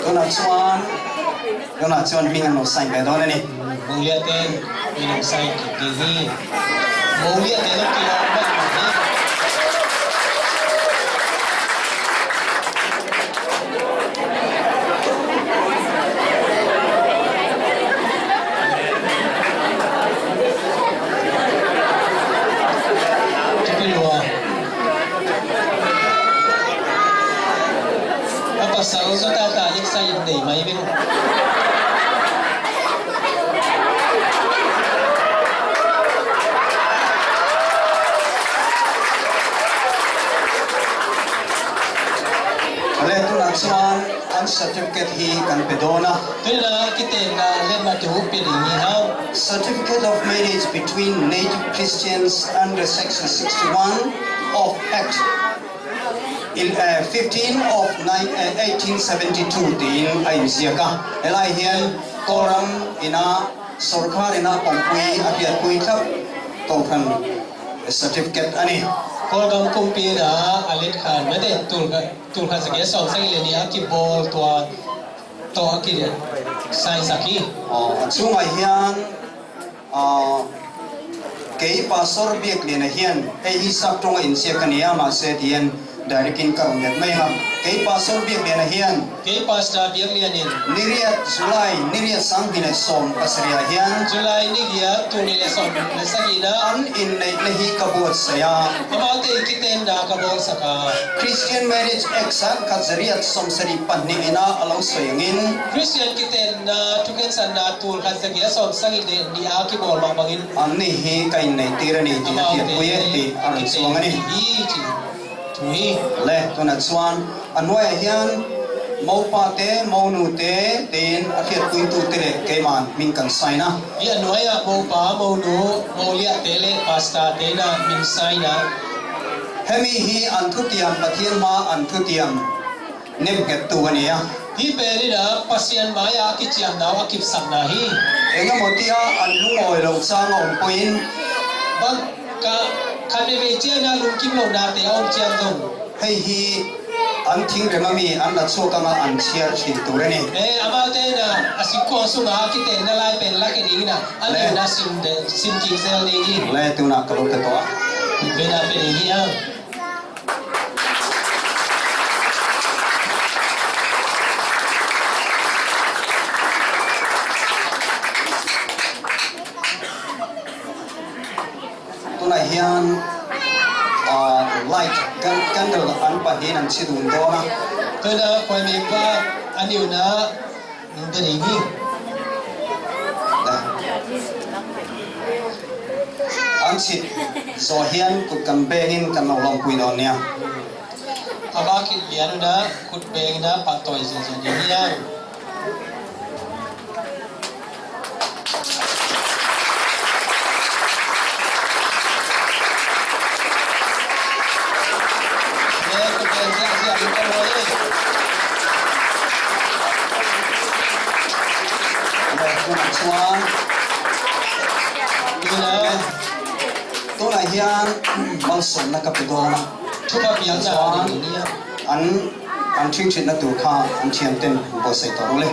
Tunah chuan, tunah chuan hming an lo sign ve dawn a ni. Mawliate min an sign kik ding hi. Mawliate lo kik a mak mak hi. A pasal zawta ta lik sa in nei mai veng. A le tunah chuan an certificate hi kan pe dawn a. Tuna kitenna letna te hu pe ding hi hau. Certificate of marriage between native Christians under section sixty-one of Act il-, eh, fifteen of nine, eh, eighteen seventy-two tiin a inziak a. Helai hian Kawlram ina, sawrkar ina pawmpui a hriatpui thlap Kohhran certificate a ni. Kawlgam kumpi ina a let khan mate tul kha, tul khat zagiat sawmsagih le nih a kibawl tua tawh a ki sign sak hi. Aw, a chhungah hian, aw, kei Pastor Biakliana hian hei hi sak ṭawnga inziak ka ni a, mahse, ti hian direct in ka rawn nget mai ang a. Kei Pastor Biakliana hian, kei Pastor Biaklianin, ni riat July, ni riat sang hnih leh sawm pasarih ah hian, July ni riat tul hnih leh sawm leh sagihna an inneihna hi ka buatsaih a. Amaute kitenna ka bawlsak a. Christian Marriage Act sang khat zariat sawmsarih pahnih ina a lo sawi angin, Christian kitenna thukhensatna tul khat zagiat sawmsagih leh nih a kibawl mah bangin, anni hi ka inneihtir a ni tih a hriatpui e tih a rawn chuang a ni. Hi, ci. Thu hi. Le, tunah chuan a hnuaiah hian Mopate, monute, tein a hriatpuitute le keiman min kan sign a. Hih a nuai-ah mopa, monu, moliahte le pastorte in a min sign a. Hemi hi an thutiam, Pathian ma an thutiam nemngettu a ni a. Hih pen in a Pasian mai-ah a kiciamna uh a kipsakna hi. Engemaw tia an lungawi lo sang a om poi in. Bang ka khat veivei ciang a lungkim lohnate a om ciang zong. Hei hi an thingrem a mi an na chuak ang a an chiar chin tur a ni. Eh, amaute in a, a singkuang sungah a kitenna lai pen la kei ding in a, a lian a sim de, sim kik zel ding hi. Le tuna ka lo pe tawh a. Vena pe ding hi a. Tunah hian, ah, light, can-, candle an pahnih an chhi dun dawn a. Tunah khuaimi pa a niuna nung te ding hi. An chhit zawh hian kut kan bengin kan lo lawmpui dawn nia. A bak in lian una kut bengna pahtawi zel zel ding hi a. Tunah hian malsawmna ka pe dawn a. Chuan an, an ṭhingṭhitna tur kha an ṭhianten buatsaih tawh rawh le.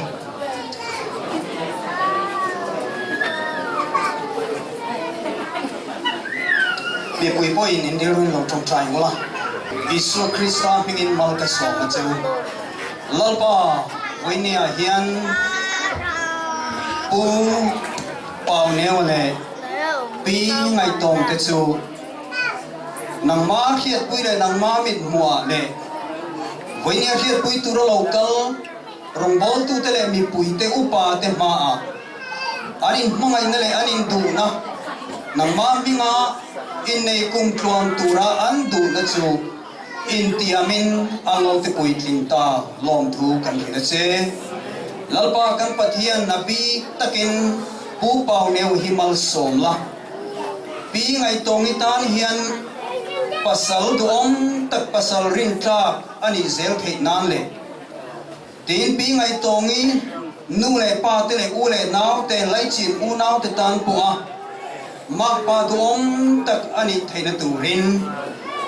Mipui pawhin in rilruin lo ṭawngṭai ula. Isua Krista hmingin mal ka sawm a che u. Lalpa, vawinia hian Pu Pau Neu le Pi Ngaih Tawngte chu nangma hriatpui le nangma mithmuhah le vawinia hriatpui tura lo kal rawngbawltute le mipuite upate hmaah an inhmangaihna le an induhna, nangma hminga innei kum tluang tura an duhna chu intiamin an lo ti puitling ta lawmthu kan hrilh a che. Lalpa kan Pathian, na bik takin Pu Pau Neu hi malsawm la. Pi Ngaih Tawngi tan hian pasal duhawm tak, pasal rintlak a nih zel theih nan le, tin Pi Ngaih Tawngi nu le pate le u le naute, laicin unaute tan pawha makpa duhawm tak a nih theihna turin,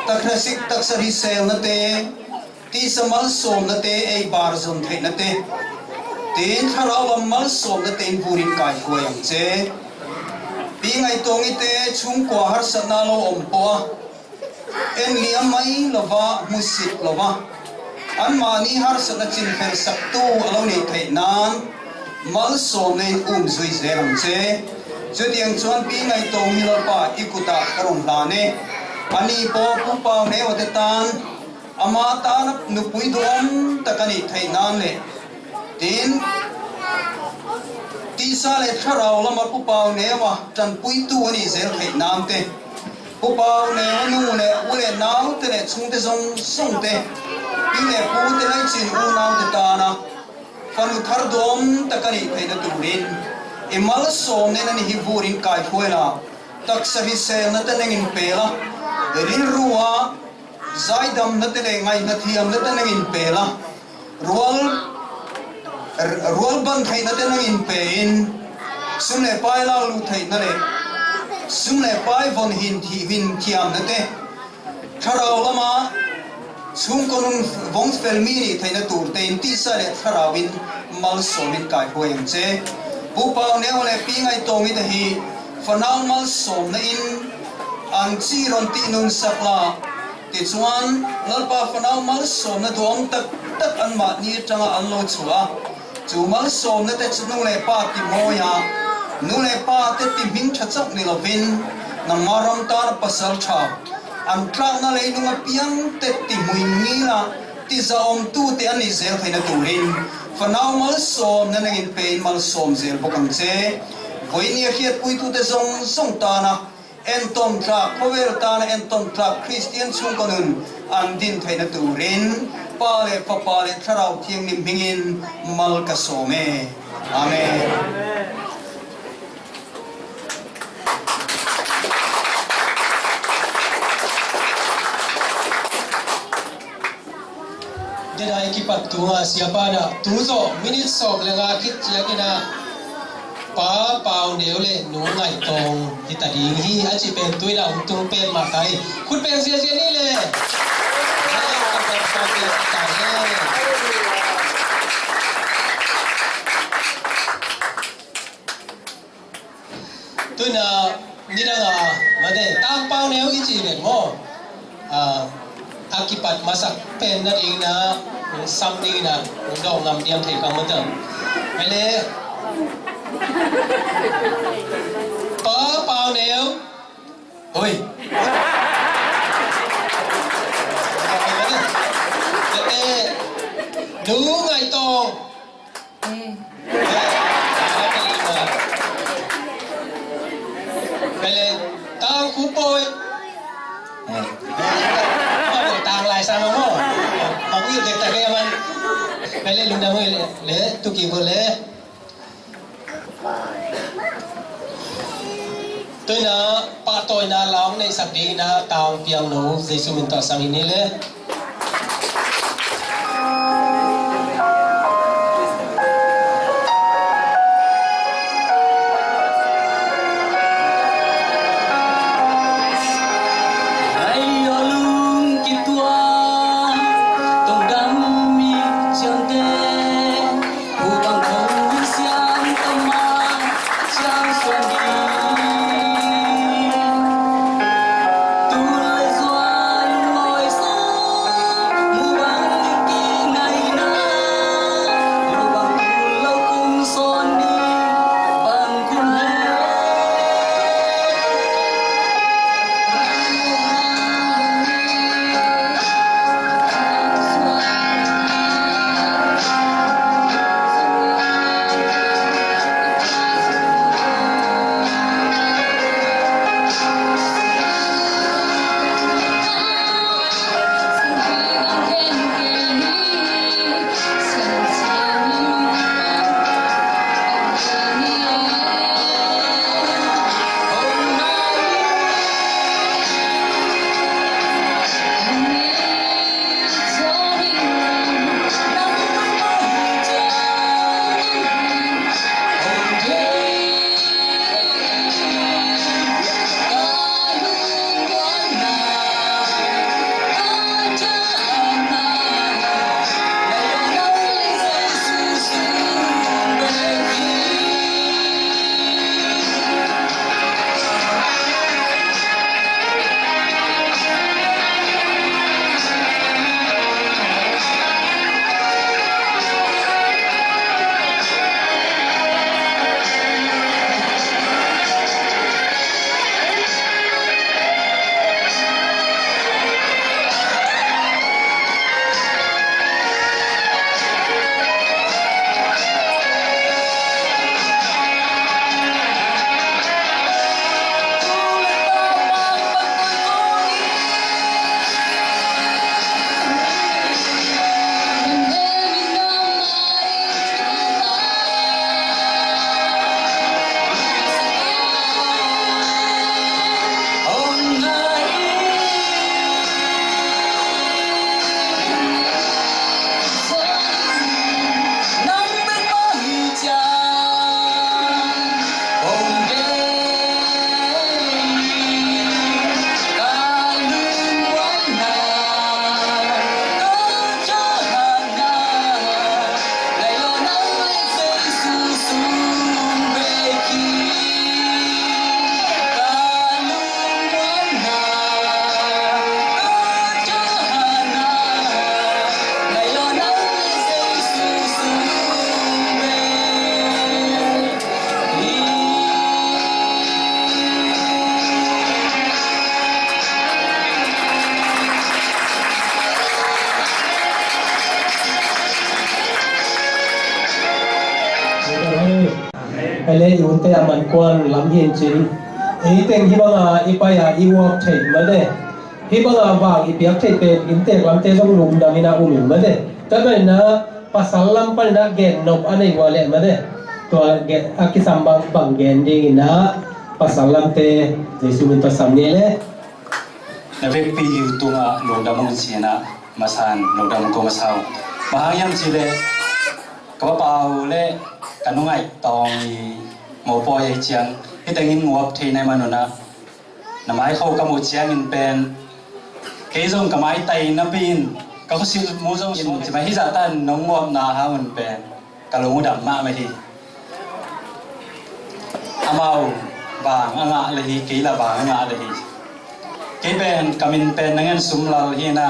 taksa hrisik, taksa hriselnate, tisa malsawmnate ei bar zawn theihnate, tin thlarau lam malsawmnate in vurin kaihruai ang che. Pi Ngaih Tawngite chhungkua harsatna lo awm pawha, en liam mai lova, hmusit lova, anmahni harsatna chinfelsaktu a lo nih theih nan malsawmna in um zui zel ang che. Chutiang chuan Pi Ngaih Tawng hi Lalpa i kutah ka rawn hlan e. Ani pawh Pu Pau Neu-a te tan ama tana nupui duhawm tak a nih theih nan leh, tin, tisa leh thlarau lama Pu Pau Neu-a ṭanpuitu a nih zel theih nan te, Pu Pau Neu-a nu leh u leh naute leh chhungte zawng zawngte, pi leh pute, laicin unaute tana fanu thar duhawm tak a nih theihna turin i malsawmna in ani hi vurin kaihruai la, taksa hriselna te nengin pe la, rilru a zaidamna te leh ngaihna thiamna te nengin pe la, rual, rual ban theihna te nengin pe in, sum leh pai lak lut theihna leh sum leh pai vawn hin thi-, hin thiamna te, thlarau lama chhungkaw nun vawng fel mi nih theihna turte in tisa leh thlarau in malsawm in kaihruai ang che. Pu Pau Neu leh Pi Ngaih Tawng hi te hi fanau malsawmna in an chi rawn tih nunsak la, tichuan Lalpa fanau malsawmna duhawm tak tak anmahni aṭanga an lo chhuah a. Chu malsawmna te chu nu leh pa ti mawi a, nu leh pa te ti hming ṭha chauh ni lovin, nangma ram tana pasal ṭha, an tlakna leilunga piang te ti hmuin ngila, ti zahawmtute an nih zel theihna turin fanau malsawmna nengin pe in malsawm zel bawk ang che. Vawinia hriatpuitute zawng zawng tana entawn tlak, khawvel tana entawn tlak Kristian chhungkaw nun an din theihna turin Pa le Fapa le Thlarau Thianghlim hmingin mal ka sawm e. Amen. Denai kipat tunga siapa na tu zawh minit sawm le nga khit ciangin ah Pa Pau Neu le Nu Ngaih Tawng hi ta ding hi a ci pen tuina hong tung pen mah kai. Khut beng ziazia ni le. Tuina nidang a mate Tang Pau Neu i ci vet maw? A kipat masak pen na ding na sam ding na dawh ngam diam thei ka mate. Mele Pa Pau Neu. Hoi. Mate Nu Ngaih Tawng. Bele Tang Khup Bawi. Tang lai sang mo. Mang yu dek tak ya man. Bele lungdam le le tuki bele. Tuina pahtawina lam neihsak dingina Tang Piang No Jesu min tawh sang in ni le. Ele i unte a man kuan lam hi in cin. Ei teng hi banga i pai a i uap thei mate. Hih banga vang i piak theih pen inntek lamte zong lungdam in a um in mate. Tua pen na pasal lam pan na gen nop a nei ua leh mate. Tua gen, a kisam bang, bang gen ding in na pasal lamte Jesu min tawh sam ni le. Na vekpi uh tungah lungdam ung ci-in a masa in lungdam ko masa uh. Bang hang hiam cih leh ka papau le ka nungaih tawng i mopawi ahih ciang hih tengin nguap thei nai man un a, na mai khawng ka muh ciangin pen kei zong ka maitai napi in ka khuasilh mu zong sung ci mai hi zah tan nong nguapna hang un pen ka lung uh dam mahmah hi. Amau vang a ngah le hi, kei la vang a ngah le hi. Kei pen ka min pen na ngen Sum Lal hi na,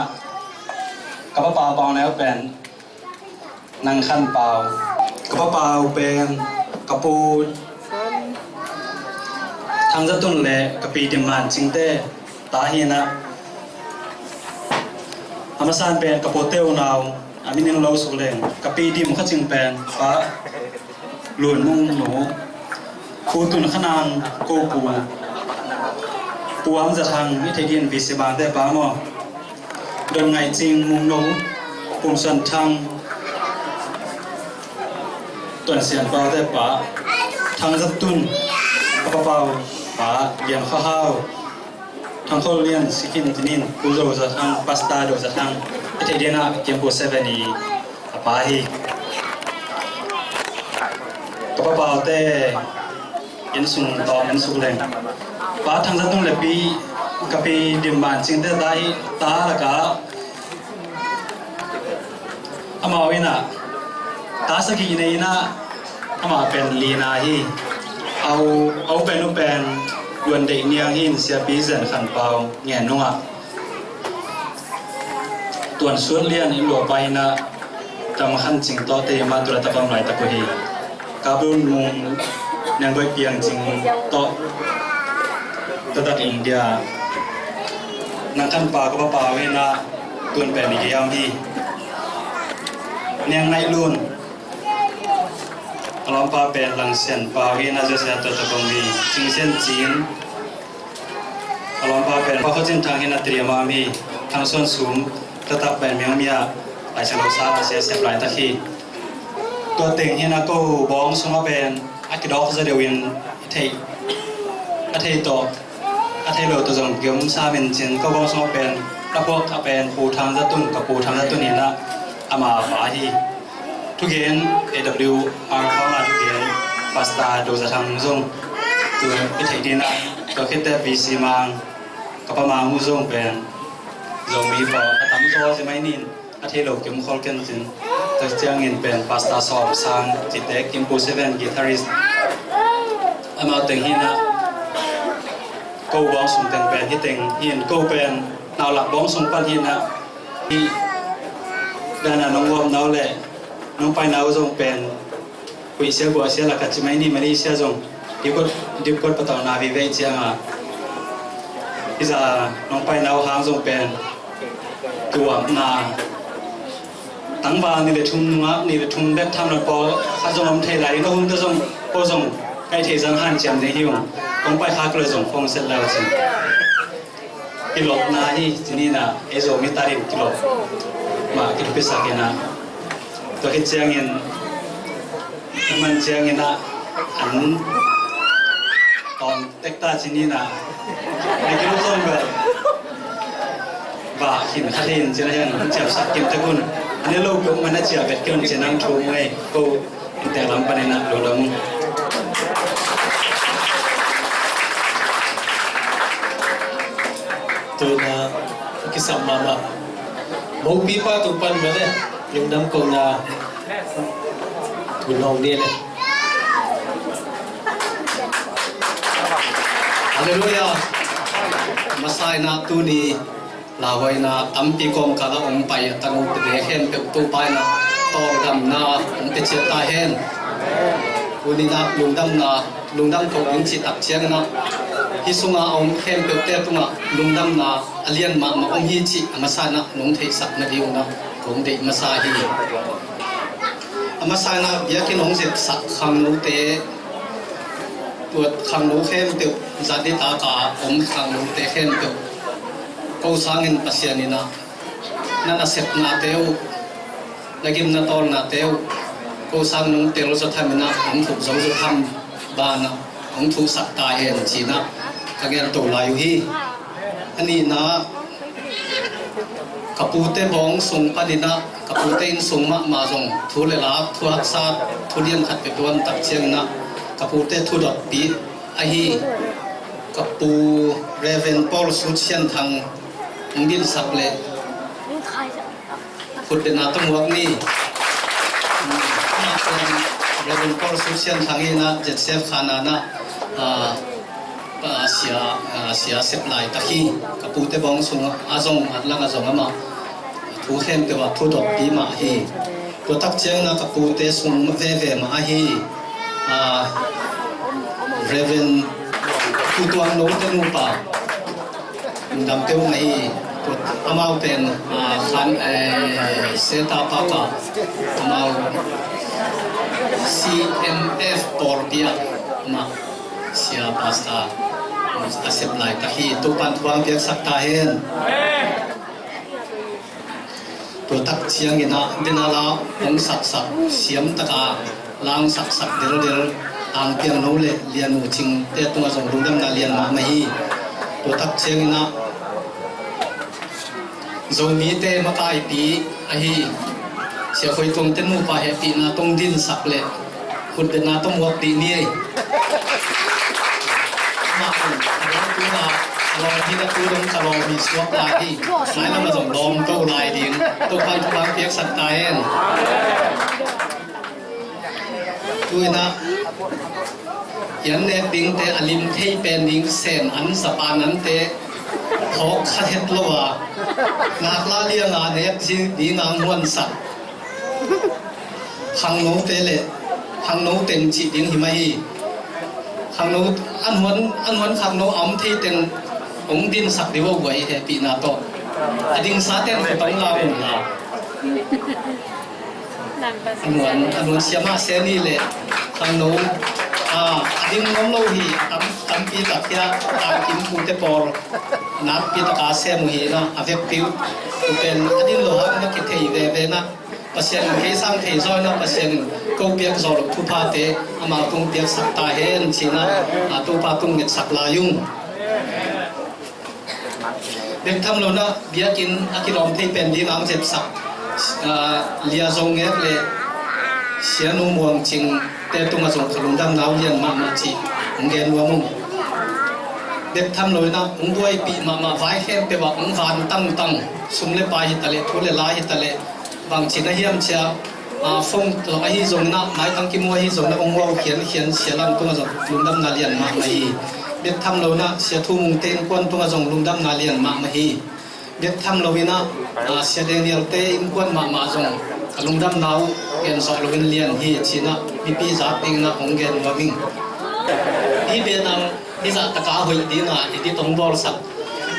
ka papau Pau Neu pen Nang Khan Pau. Ka papau pen ka pu Thang Za Tun le ka pi Dim Man Cingte ta hi na. A masa in pen ka pute unau a min ing lo suk leng ka pi Dim Kha Cing pen pa Lun Mung Nu, Pu Tun Kha Nang ko pu, Pu Ang Za Thang, i theih ding in V C Bangte pa maw, Don Ngai Cing Mung Nu, Pum Suan Thang, Tuan Sian Pau te pa, Thang Za Tun, ka papau pa Lian Kha Hau, Thang Khol Lian Sikin tinin, Pu Zo Za Thang, Pastor Do Za Thang, i theih ding a Kiampu Seven i a pa hi. Ka papaute inn sung tawm inn suk leng pa Thang Za Tun le pi, ka pi Dim Man Cingte ta hi, ta laka amau in a ta sagih nei in a, amah pen lina hi. Au, au pen u pen Luan Deih Niang hi in, Siapi Zen Khan Pau ngen nungah Tuan Suat Lian in luapa hi na, Tam Khan Cing tawh te ma tura takam lai tak uh hi. Kabun Mung Niang Boi Piang Cing tawh tatak India. Nang Khan Pa ka papa uh hi na, tun pen i giam hi. Niang Ngai Lun a lawmpa pen Lang Sian Pa uh hi na, Jose tawh takam hi. Cing Sian Cin a lawmpa pen Pa Kho Cin Thang hi na, Triamam hi. Thang Suan Sum tatak pen Miang Mia Lai Siang Lo Sa a sia sep lai tak hi. Tua teng hi na, ko bawng sungah pen a kidawk zaw deuh in a thei, a thei tawh a thei lo tawh zong kiom sa min cin, ko bawng sungah pen a puak a pen Pu Thang Za Tun, ka Pu Thang Za Tun hi na, ama pa hi. Thugen A W R khawng a thugen Pastor Do Za Thang zong tu i theih ding a, tua khit teh V C Mang, ka Pa Mang uh zong pen Zomi pawl a tam zaw zi mai nin, a thei lo kim khol ken cin. Tua ciangin pen Pastor Sawm Sang cite, Kimpu Seven guitarist, amau teng hi na, ko bawng sung teng pen hi teng hi in, ko pen Naulak bawng sung pan hi na, hi dana nong guam nau le nong pai nau zong pen huih sia gua sia laka ci mai ni, Malaysia zong dipkot, dipkot patau na vive cianga, hi za nong pai nau hang zong pen tuamna tangval ni le thum nunga ni le thum bek tham lo pawl kha zong om thei lai, na hun ta zong ko zong kai thei zang han ciam ding hi ung. Kong pai kha ko le zong phong set lau cin. Kilopna hi, cini na, ei Zomi tarin kilop mah kithupisak hi na. Tua khit ciangin, man ciangin a, an tawm tek ta cini na. Ei kilop zong bel ba hin khat hin cina hian an ciapsak kim tek un. An i lo peuhmah na ciah vet kei un cin ang thu ngei ko. Inntek lam panin ah lungdam ung. Tuna kisam mahmah. Mopipa tung pan mah le lungdam kohna thu nong ni le. Halleluiah. Masa in ah tuni lauhuaina tampi kawmkal a om pai a tanu tete khempeuh Topa in a tawldamna hong pia ciat ta hen. Tuni in a lungdamna, lungdam ko ding cih tak ciangin a, hih sunga a om khempeuhte tungah lungdamna a lian mahmah om hi cih a masa in a nong theihsak nading un a kong deih masa hi. A masa in a biakinn hong zetsak khangnote, tua khangno khempeuh, zat nitak a om khangnote khempeuh Ko sangin Pasian in ah na nasepnate uh, na gimna tawlnate uh, ko sang nong tel zawtham in ah hong thuh zo zawtham banah hong thuhsak ta hen ci-in ah ka ngen to lai uh hi. A nihna, ka pute bawng sung panin ah ka pute inn sung mahmah zong thu le la, thu haksa, thu lian khat peuh tuan tak ciangin ah ka pute thu dotpih ahi ka pu Reverend Paul Sut Sian Thang hong dinsak leh khutbetna tawh muak ni. Reverend Paul Sut Sian Thang in ah Z C F Khanan ah, ah, ah, sia, ah, sia sep laitak hi. Ka pute bawng sungah zong, a lang ah zong amah thu khempeuh ah thu dotpih mah hi. Tua tak ciangin ah ka pute sung veve mah ahi, ah, Reverend Pu Tuang Note nupa, lungdam peuhmah hi. Tua amau pen, ah, khan, eh, Seta Paka, amau C M F pawlpi ah amah sia pastor a sep laitak hi. Topa'n thu hong piaksak ta hen. Tua tak ciangin ah, dena la hong saksak siam taka la hong saksak delhdel Tang Piang No le Lian U Cing te tungah zong lungdamna lian mahmah hi. Tua tak ciangin ah, Zomite makaipi ahi Sia Khoi Tuang te nupa hehpihna tawh hong dinsak leh khutbetna tawh muakpih ni ei. Amah in a lawm hi na, tu dong ka lawm hi suak lai hi. Mailam ah zong lawm to lai ding. Topa'n thu hong piaksak ta hen. Tu-in ah, i an nek dingte a lim thei pen ding, Sen an, Japan ante phawk kha het lo a, ngaklah liang a nek ding a hong huansak khangnote le khangno teng cih ding hi mah hi. Khangno, an huan, an huan khangno a om thei teng hong dinsak ding uh a, hehpihna tawh. A dingsa teng khut hong la un la. A nuan, a nuan sia mah se ni leh khangno, a, a ding nuam lo hi, a tam, tampi tak hi a, a kim pute pawl nakpi taka sem uh hi na, a vekpi uh pen a din lo hang na kithei veve na, Pasian in kei sang thei zaw na, Pasian in ko piak zawh loh thuphate amau tung piaksak ta hen ci-in ah, a, Topa tung ngetsak lai ung. Bek tham lo na, biakinn a kilawm thei pen ding a hong zepsak, ah, Lia Zo Ngek le Sia Nu Muang Cing te tungah zong ka lungdamna uh lian mahmah cih hong gen nuam ung. Bek tham lo in ah hong buaipih mahmah, vai khempeuh ah hong van tangtang, sum le pai hi ta leh, thu le la hi ta leh, bangci na hiam cia, ah, phone tawh ahi zongin ah, maitang kimu ahi zongin ah, hong muak khiankhian Sia Lam tungah zong lungdamna lian mahmah hi. Bek tham lo in ah Sia Thu Mung te innkuan tungah zong lungdamna lian mahmah hi. Bek tham lo in ah, ah, Sia Daniel te innkuan mahmah zong ka lungdamna uh gen zawh loin lian hi ci-in ah mipi zat dingin ah hong gen nuam ing. Hih banner hih zah taka hoih dingin ah edit hong bawlsak,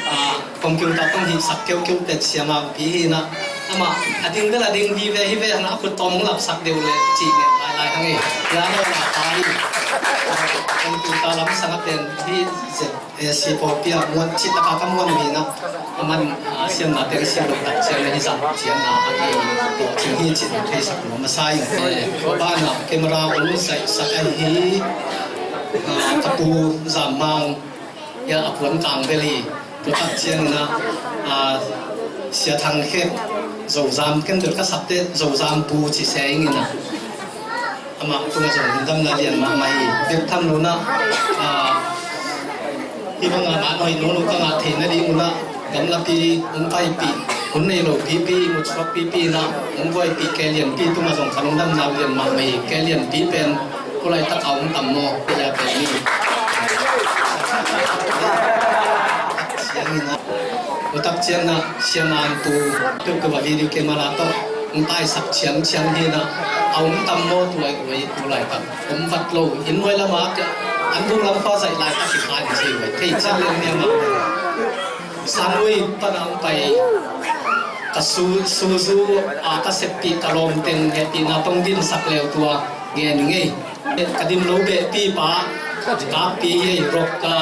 ah, computer tawh hihsak keukeu pet Sia Mang Pi hi in ah, amah a ding bel a ding hi ve, hi ve, a khut tawh hong lapsak deuh leh cih nget lailai hang e. Piano la pa hi. Computer lamsang a pen hih Z, eh, C pawlpi ah muan cih taka ka muan uh hi in ah, aman, ah, siamna teng siam lo tak ciang le hih zah ciangin ah a ki tawh cing hi cih theisak nuam masa ing. Tua banah camera hong zaihsak ahi hi, ah, ka pu Zam Mang, ia a puan kang bel hi. Tua tak ciangin ah, ah, Sia Thang Khek, Zozam, ken bel ka sak teh Zozam pu ci se ing in ah, amah tungah zong lungdamna lian mahmah hi. Bek tham lo in ah, ah, hih bangah man hoih nawn lo ka ngah theih nading un ah, gamlapi hong paipih, hun nei lo pipi, mutsuak pipi in ah hong buaipih ke lianpi tungah zong ka lungdamna lian mahmah hi. Ke lianpi pen kulai tak a hong tam maw, ke lia pen ni. Siangin ah, tua tak ciangin ah, Sia Mang Pu, peuhpeuh a video camera tawh hong taisak ciangciang hi in ah, a hong tam maw, tua i kulai tak hong vat lo. Inn nuai lamah an bung lam khua zaih laitak hi kha in ci uh. Thei ciang leng niam ah, Sanui pan a hong pai ka su, suzu a ka seppih ka lawm teng hehpihna tawh hong dinsak leu tua ngen ing ei. Ka dim lo behpi pa, kappi hi ei, rock ka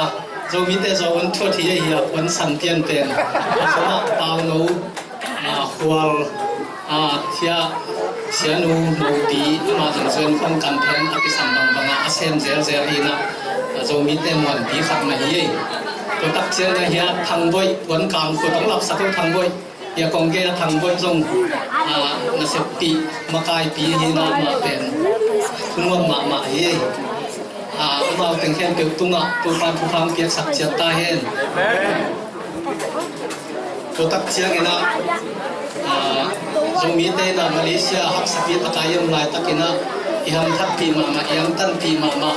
Zomite zaw un thuat hi ahi a, puan san pianpen. Zomah Pauno, a, Khual, a, Thia, Sianu, Mopi, amah zong zuan khong kan phen a kisam bangbang a, a sem zelzel hi na, a, Zomite muanpi khat mah hi ei. Tua tak ciang na hi a Thangboih, puan kang khut hong lapsak uh Thangboih. Hi a kong gen a Thangboih zong, a, naseppih, makaipi hi na mah pen. Nuam mahmah hi ei. A, amau teng khempeuh tungah Topa'n thupha piaksak ciat ta hen. Tua tak ciangin ah, a, Zomite in ah Malaysia haksa pi tak a i om laitak in ah, i hamthatpih mahmah, i angtanpih mahmah.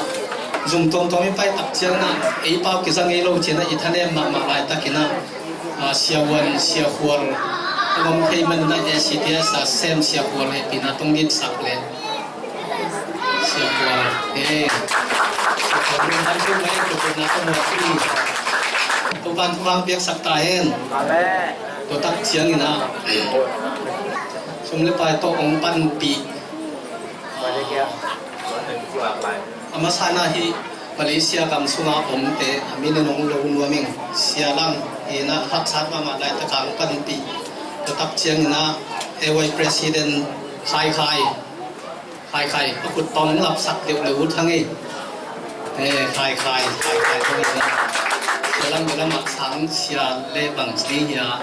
Zum tuamtuam i pai tak ciangin ah, ei pau kizang ei lo ci-in ah i thanem mahmah laitak in ah, a, Sia Uan, Sia Khual a om thei manin ah, A C T S a sem Sia Khual hehpihna tawh hong dinsak leh. Sia Khual. He. Sia Khual, lungdam tung mai, tua pen na ka muak hi. Topa'n thupha piaksak ta hen. Amen. Tua tak ciangin ah, sum le pai tawh hong panpih. A masa in ah hih Malaysia gam sunga omte a min in hong lo nuam ing, Sia Lang in ah haksat mahmah laitak a hong panpih. Tua tak ciangin ah A Y President Khai Khai, Khai Khai, a khut tawh hong lapsak deuh le uh Thang ei. Eh, Khai Khai, Khai Khai, Khai Khai. Sia Lang, Sia Lang, a sang sia le bang ci hi a.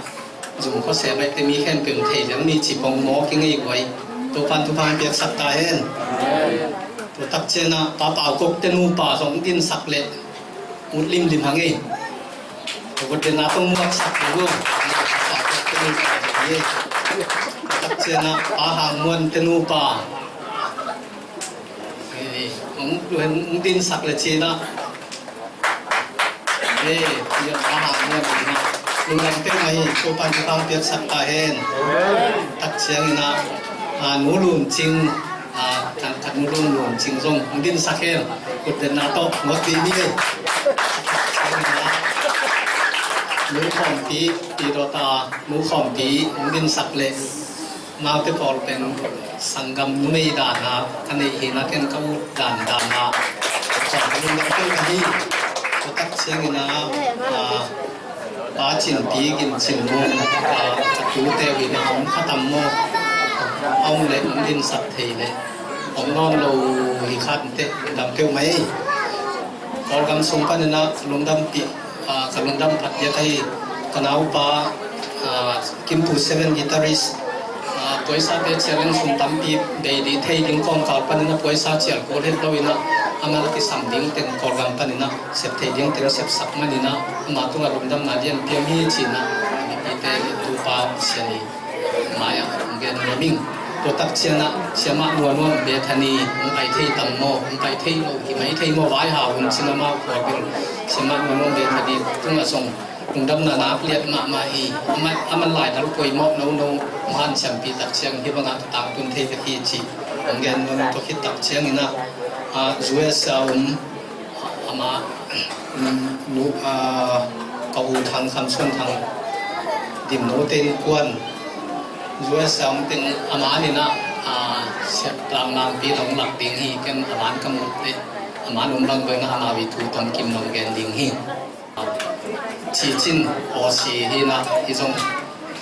Zum khua se baihte mi khempeuh thei leng mi ci pong maw kingei guai. Topa'n thupha piaksak ta hen. Tua tak ciangin ah Pa Pau Kok te nupa zong dinsak leh ut limlim hang ei. Tua kut den na tong muaksak leng uh. Pa Pau Kok te nupa zong ei. Tua tak ciangin ah Pa Hang Muan te nupa. Ei, hong, hong dinsak leh ci-in ah. Hei, hei, a hang muan ding a. Lungdam peuhmah hi, Topa'n thupha piaksak ta hen. Tak ciangin ah, a, Nu Lun Cing, a, kan, kan Nu Lun, Lun Cing zong hong dinsak hen. Kut den na tawh, ngot ding hi. Nu Khawmpi, Pi Dawta, Nu Khawmpi, hong dinsak leh. Amaute pawl pen sanggam numei dan a ka neih hi na, ken ka ut dan dan a ka lungdam peuhmah hi. Tua tak ciangin ah, a, Pa Cin Pi, Gin Cin Mung, a, ka tute uh in ah hong khatam maw, a om leh hong dinsak thei leh hong nawn lo hi kha inteh, lungdam peuhmah hi. Kawlgam sung panin ah lungdampih, a, ka lungdam phat diak ahi ka naupa, a, Kimpu Seven Guitarist, a, poisa pia ciang leng sum tampi bei ding thei ding kawmkal panin ah poisa cial kul het lo in ah, amah a kisam ding teng Kawlgam panin ah sep thei ding teng sepsak manin ah, amah tungah lungdamna lianpi om hi ci-in ah mipite le tupa sian hi. Mai-ah hong gen nuam ing. Tua tak ciangin ah Siamah Nuam Nuam Bethany hong pai thei tam maw, hong pai thei lo hi mai thei maw, vai hau hun cin amah khua bil. Siamah Nuam Nuam Bethany tungah zong lungdamna nak liat mahmah hi. Aman, aman laidal poimawh nono, hong hanciampih tak ciang hih bangah ka tangtun thei ka hi ci. Hong gen nuam ing. Tua khit tak ciangin ah, a, U S a om, amah, nu, a, ka u Thang Kham Suan Thang, Dimno te innkuan, U S a om teng amah in ah, a, siap tlang nangpi hong lak ding hi, ken amah ka muh leh, amah om bang bang in ah amah i thu tamkim nong gen ding hi. Ci Cin, Aussie hi na, hi zong,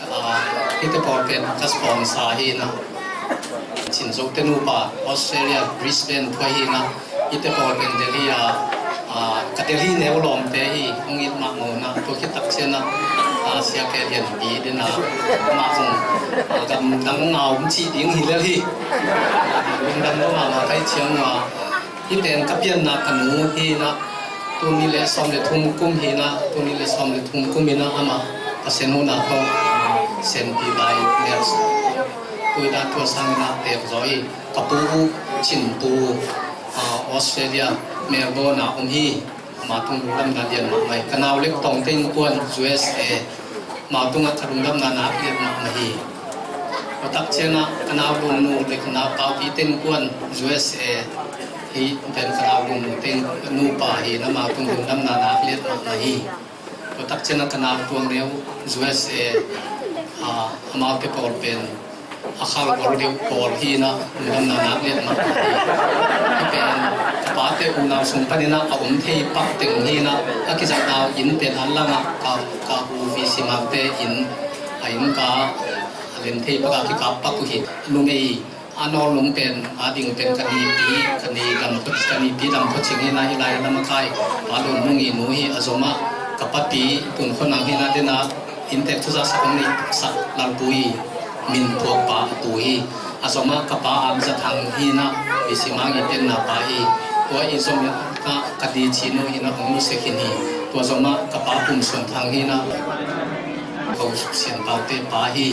a, hihte pawl pen ka sponsor hi na. Cin Zo te nupa, Australia, Brisbane thuai hi na. Hihte pawl pen Delhi a, a, ka Delhi neu lawmte hi, hong it mah maw na. Tua khit tak ciangin ah, a, Sia Khe Lian Pi ding a, amah zong, a, gamdang ngau om cih ding hi lel hi. Lungdam lo mahmah ka hih ciang a, hih pen ka pianna ka nu hi na. Tul nih le sawm le thum kum hi na, tul nih le sawm le thum kum hi na, amah Pasian huhna tawh Senpi Bai Nels, tua dan tua sangin ah pek zaw hi. Ka pu uh Cin Pu, a, Australia, Melbourne a om hi. Amah tung lungdamna lian mahmah hi. Ka nau Lek Tawng te innkuan U S A, amah tungah ka lungdamna nak lian mahmah hi. Tua tak ciangin ah ka nau Lun Nu le ka nau Pau Pi te innkuan U S A, hih pen ka nau Lun Nu te nupa hi na, amah tung lungdamna nak lian mahmah hi. Tua tak ciangin ah ka nau Tuang Neu U S A, a, amaute pawl pen A khal gol deuh pawl hi in ah, lungdamna nak lian mah hi. Hih pen ka pate unau sung panin ah a om thei pak teng hi in ah, a kizaihna inn pen an lang ah ka, ka u V C Mangte inn, a inn ka a lem thei pak a kikap pak uh hi. Numei a nawl nung pen, a ding pen ka nipi, ka ni dam khuat, ka nipi dam khuat cing hi in ah, hih lai lam a kai Pa Lun Mung i nu hi. A zom ah ka papi Tun Khua Nang hi in ah, den ah inntek thuzak sak hong neihsak Lalpu i min phuak pa a pu hi. A zom ah ka pa Am Za Thang hi in ah, V C Mang i tenna pa hi. Tua i zom ah ka di ci nu hi in ah, hong nusia khin hi. Tua zom ah ka pa Pum Suan Thang hi in ah, ko Sian Paute pa hi.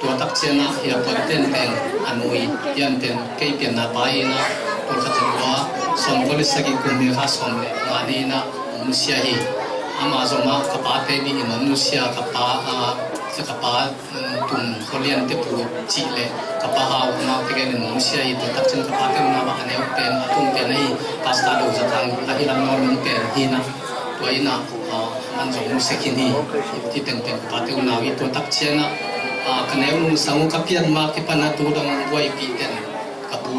Tua tak ciang ah hih a puan ten pen a nu hi, pian pen kei pianna pa hi in ah, tua khat in tua sawmkua le sagih kum, ni kha sawm le nga ni in ah hong nusia hi. Ama zom ah ka pate nih in hong nusia, ka pa, ah, ka pa, um, Tun Khua Lian te pu cih le ka pa Hau, amau te gen in hong nusia hi. Tua tak ciang ka pate unau ah a neu pen, a tung pen ahi Pastor Do Za Thang, ahi lam nawl nung pen hi in ah, tua in ah, ah, man zong nusia khin hi. Hih teng pen ka pate unau hi. Tua tak ciang ah, ah, ka neu nu sang uh ka pian ma kipan a tu dong buaipih ten ka pu,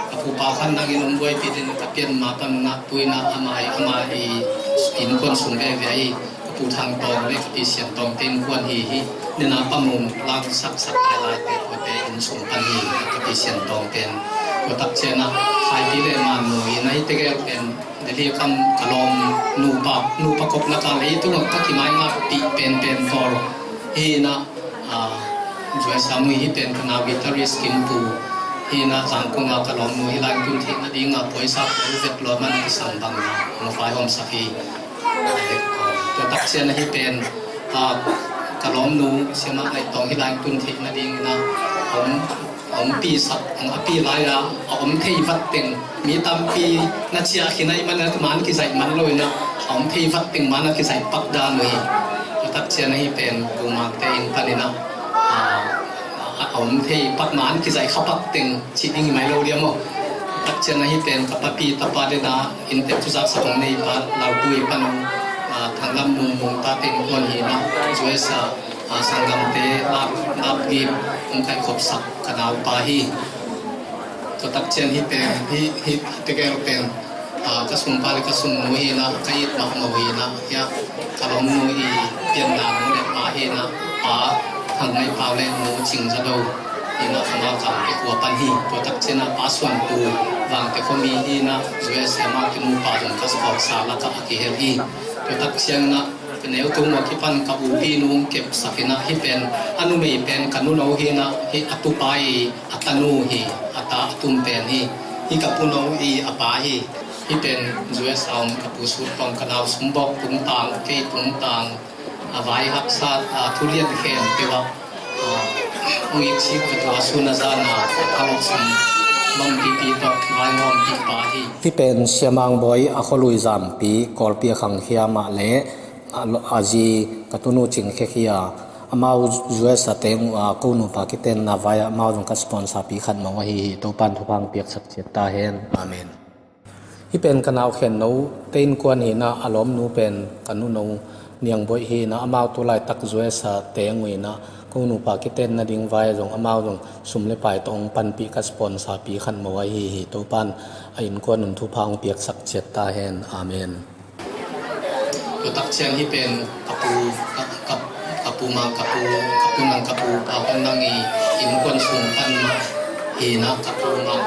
ka pu Pau Khan Nang in hong buaipih ten ka pian ma pan un ah, tu in ah ama, ama i innkuan sung veve ahi ka pu Thang Tawng le ka pi Sian Tawng te innkuan hi hi. Ni in ah Pa Mung lang sak sak lai lai te, tua te inn sung pan hi, ka pi Sian Tawng pen. Tua tak ciang ah Khaipi le Man nu in ah, hih tegel pen Delhi kam ka lawm nupa, nupa kop lak ah leitung ah ka kimai ngapih penpen pawl hi in ah, ah, Zuaisa Mui, hih pen ka nau guitarist Kim Pu hi in ah, Zangkong ah ka lawmnu hi lai, tun theih nading ah poisa pawl vet lawm ah na kisam bang in ah hong vaihawmsak hi. Tua tak ciang ah hih pen, ah, ka lawmnu Siamah Ngaih Tawng hi lai, tun theih nading in ah hong a ompi sak, a pi lai-a a om thei vat teng, mi tampi na ciah khin ahih manin ah man kizaih man lo in ah, a om thei vat teng man a kizaih pak dan uh hi. Tua tak ciang ah hih pen Pu Mangte inn panin ah, a, a, a om thei pak, man kizaih kha pak teng cih ding hi mai lo diam aw. Tua tak ciang ah hih pen ka papi tapa den ah inntek thuzak sak hong nei pa Lalpu i pan, a, Thanglam Mung, Mung tate innkuan hi in ah, Zuaisa a, sanggamte lap, lap gip hong kaihkhopsak ka naupa hi. Tua tak ciang hih pen, hih, hih, hih tegel pen, a, ka sungpa le ka sungnu hi in ah, ka it mahmah uh hi in ah, hih ka lawmnu i pianna nu le pa hi in ah, Pa Thang Ngai Pau le Nu Cing Za Do hi in ah, amau Vangte khua pan hi. Tua tak ciang ah Pa Suan Pu, Vangte khuami hi in ah, U S A amau kinupa zong ka sponsor lakah a kihel hi. Tua tak ciang in ah, ka neu tung uh a kipan ka upi nu hong kepsak in ah, hih pen a numei pen ka nuno hi in ah, hih a tupa i a tanu hi, a ta a tum pen hi. Hih ka puno i a pa hi. Hih pen U S A om ka pu Sut Tawng, ka nau Sumbawk tungtang, kei tungtang, a vai haksa, a, thu lian khempeuh ah, a, hong it cih ka tua sun a zan a, a thalawh sum bang pipi tawh vaihawmpih pa hi. Hih pen Sia Mang Bawi, a khualui Zampi, Kawlpi a khangkhia mah leh, a, a zi ka tunu Cing Khe Khia, amau U S A teng uh a, ko nupa kitenna vai-ah amau zong ka sponsorpi khat mah uh ahi hi. Topan thupha hong piaksak ciat ta hen. Amen. Hih pen ka nau khenno te innkuan hi in ah, a lawmnu pen ka nuno Niang Bawi hi in ah, amau tu laitak U S A teng uh in ah, ko nupa kitenna ding vai-ah zong amau zong sum le pai tawh hong panpih ka sponsorpi khat mah uh ahi hi. Topan a innkuan un thupha hong piaksak ciat ta hen. Amen. Tua tak ciang hih pen ka pu, ka, ka, ka pu Mang, ka pu, ka pu Nang, ka pu Pau Khan Nang i innkuan sung pan mah hi in ah, ka pu Mang,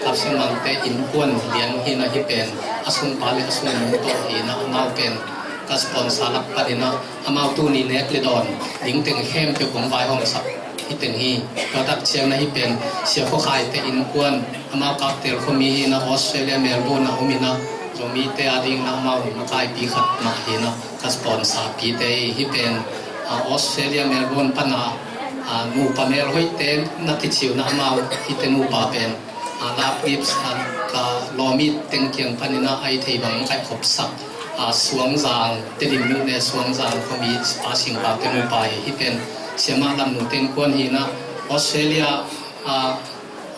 ka pu Mangte innkuan lian hi in ah, hih pen a sungpa le a sungnu tawh hi in ah, amau pen ka sponsor lak pan in ah, amau tuni nek le dawn ding teng khempeuh hong vaihawmsak hih teng hi. Tua tak ciang in ah hih pen Sia Khua Khai te innkuan, amau Kaptel khuami hi in ah, Australia Melbourne ah om in ah, Zomite a ding in ah amau makaipi khat mah hi in ah, ka sponsorpite hi. Hih pen, a, Australia Melbourne pan a, a, nupa melhoihte na kici uh in ah, amau hihte nupa pen, a, lap gip, a, ka lawm it teng kiang pan in ah a i thei bang kaihkhopsak, a, Suangzang, Tedim nu le Suangzang khuami Pa Sing Pau te nupa hi. Hih pen Sia Mang Lam nu te innkuan hi in ah, Australia, a,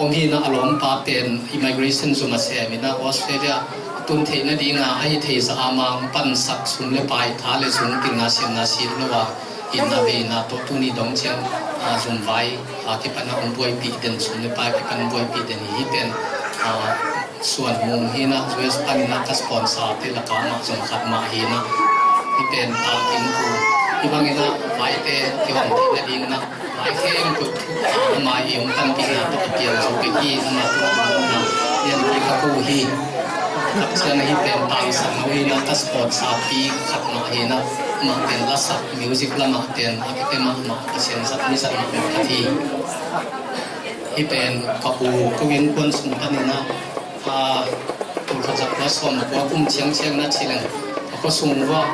om hi in ah, a lawmpa pen immigration zum a sem in ah, Australia a tun theih nading a, a hi thei zah a mang pansak, sum le pai, tha le zung, pilna siamna sit lo a, itna veina tawh tuni dong ciang A, zumvai a kipan a hong buaipih den, sum le pai kipan buaipih den hi. Hih pen, a, Suan Mung hi na, U S panin a ka sponsor te lakah amah zong khat mah hi na. Hih pen Tang Kim Kung. Hih bangin a vaite kihong theihna dingin a, vai khempeuh, a, ama i hong panpihna tawh a piang zo bek hi. Ama tungah na lianpi ka ko hi. Takciang hih pen Tang Sang Lo hi na, ka sponsor pi khat mah hi na. Amah pen lasak, music lamah pen a kipia mahmah, Pasian zat mi zat mahmah khat hi. Hih pen ka u, ko innkuan sung panin a, a, tul khat za kua sawm kua kum ciangciang na ci leng, a khuasung uah,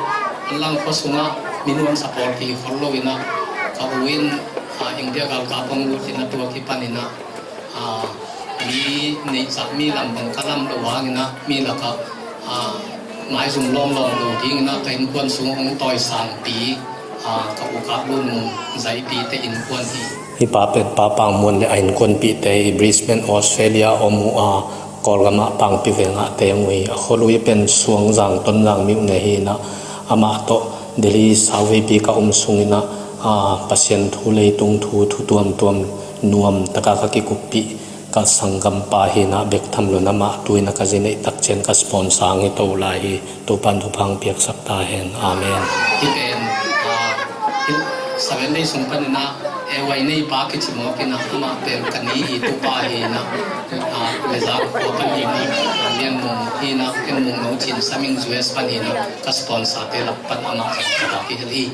an lang khuasungah mi nuamsa pawlpi khol loin a, ka u in, a, India galkap hong lut in a, tua kipanin a, a, mi neihzah mi lam bang ka lam lo hangin a, mi lakah, a, maizum lawnglawng lo dingin a, ka innkuan sung hong tawisangpi, a, ka u Kap Lun Mung Zaipite innkuan hi. Hih pa pen Pa Pang Muan le a innkuanpihte hi. Brisbane, Australia om uh a, Kawlgamah Pangpi vengah teng uh hi. A khualui pen Suangzang, Tonzang mi uh ne hi na, amah tawh Delhi sauveipi ka om sungin a, a, Pasian thu, leitung thu, thu tuamtuam nuam taka ka kikuppih ka sanggampa hi na, bek tham lo in amah tu-in a ka zi neih takciang ka sponsor hong hi to lai hi. Topa'n thupha hong piaksak ta hen. Amen. Hih pen, a, hih Seven Day sung panin a, e, huai neipa kici mawk in a, amah pen ka ni i tupa hi na, a, Lezang khua panin a, a, Lian Mung hi na, Lian Mung No Cin Saming U S panin a, ka sponsor te lak pan amah ka ta kihel hi.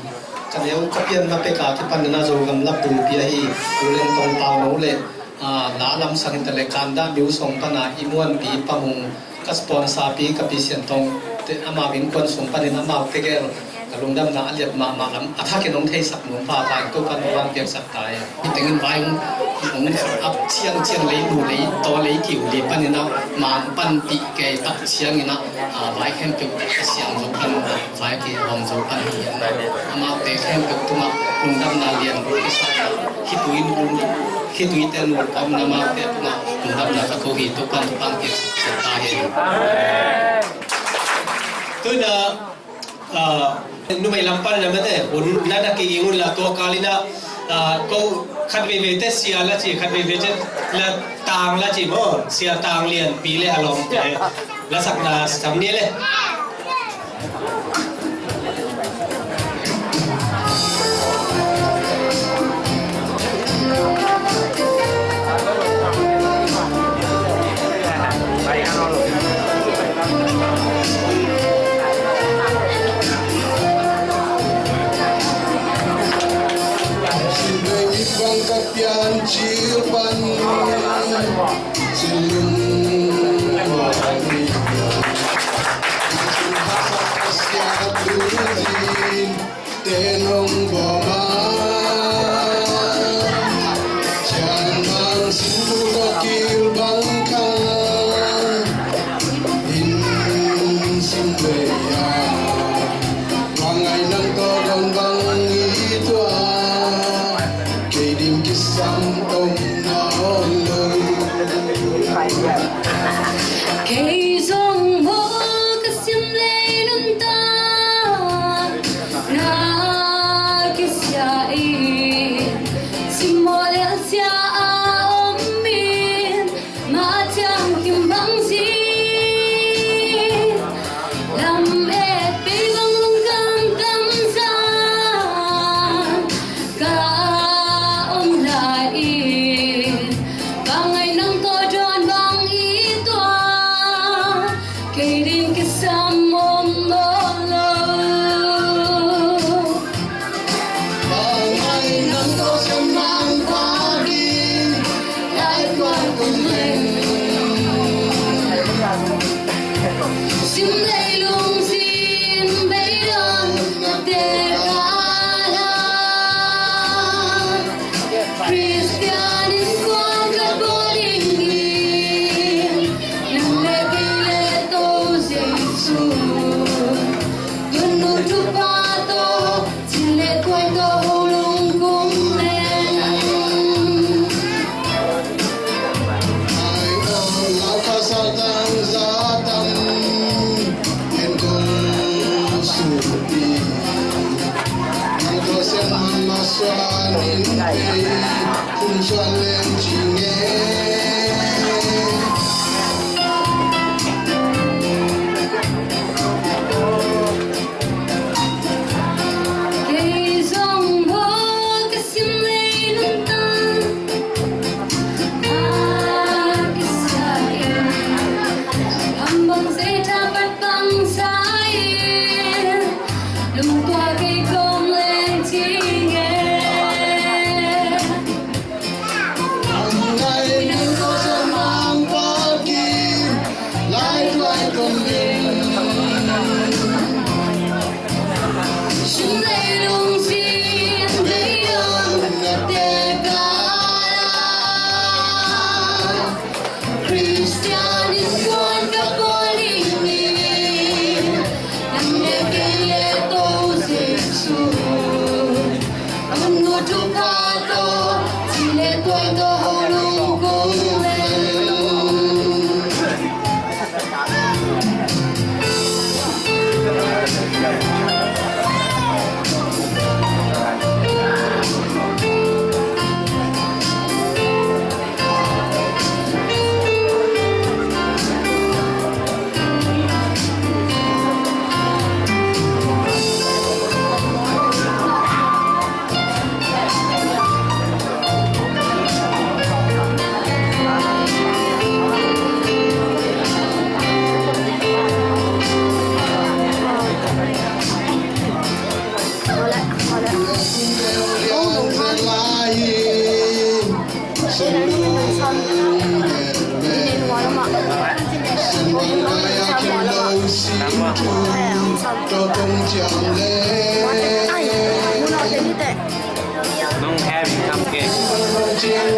Ka neu ka pianna pek a kipanin a Zogam lak bulpi ahi U Lian Tong Pau No le, a, la lamsang in ta le Kanda Myo Sawng pana i muanpi Pa Mung, ka sponsor pi ka pi Sian Tong te, amau innkuan sung panin amau tegel ka lungdamna a liat mahmah lam a thakin hong theisak nung pha ta in Topa'n hong piaksak ta in. Hih tengin vai hong, hong ap ciangciang lei lu lei taw lei kiu li panin a, man panpih kei takciangin a, a, vai khempeuh a siang zo pan vai kihawm zo pan hi. Amaute khempeuh tungah lungdamna lian kisa, khitui nu, khituite nu omna amaute tungah lungdamna ka ko hi. Topa'n thupha hong piaksak ta hen. Tu-in a, a, numei lam pan na mate hun na na ki-ing un la, tua kal in a, a, ko khat veivei te Sia la ci, khat veivei te la Tang la ci maw, Sia Tang Lianpi le a lawmte. Lasakna sam ni le. Pian cil pan. Kei ding kisam om nawn lo. Kei zong maw ka sim lei nuntak na kisia in, simmawh lel sia a om in, mah ciang kim bang zin, lam et pei bang lungkam tam zan ka om lai in, bang ngai nang tawh dawn bang i tuah, kei ding kisam om nawn lo. Khristian innkuan ka bawl ding hi, nang le kei le Topa Jesu. Tun nu thupha tawh, cin le kuai tawh, ho lungkum leng. Ai aw, lau kha sa tang za tam, en ko supi. Nang ko sen man mas Kei zong bawl ka sim lei nuntak, a kisakin, hambang zei thapat bang sa in, lungtua kei kong leng cing e. Khristian innkuan ka bawl ding hi, nang le kei le Topa Jesu. Nong having some cake.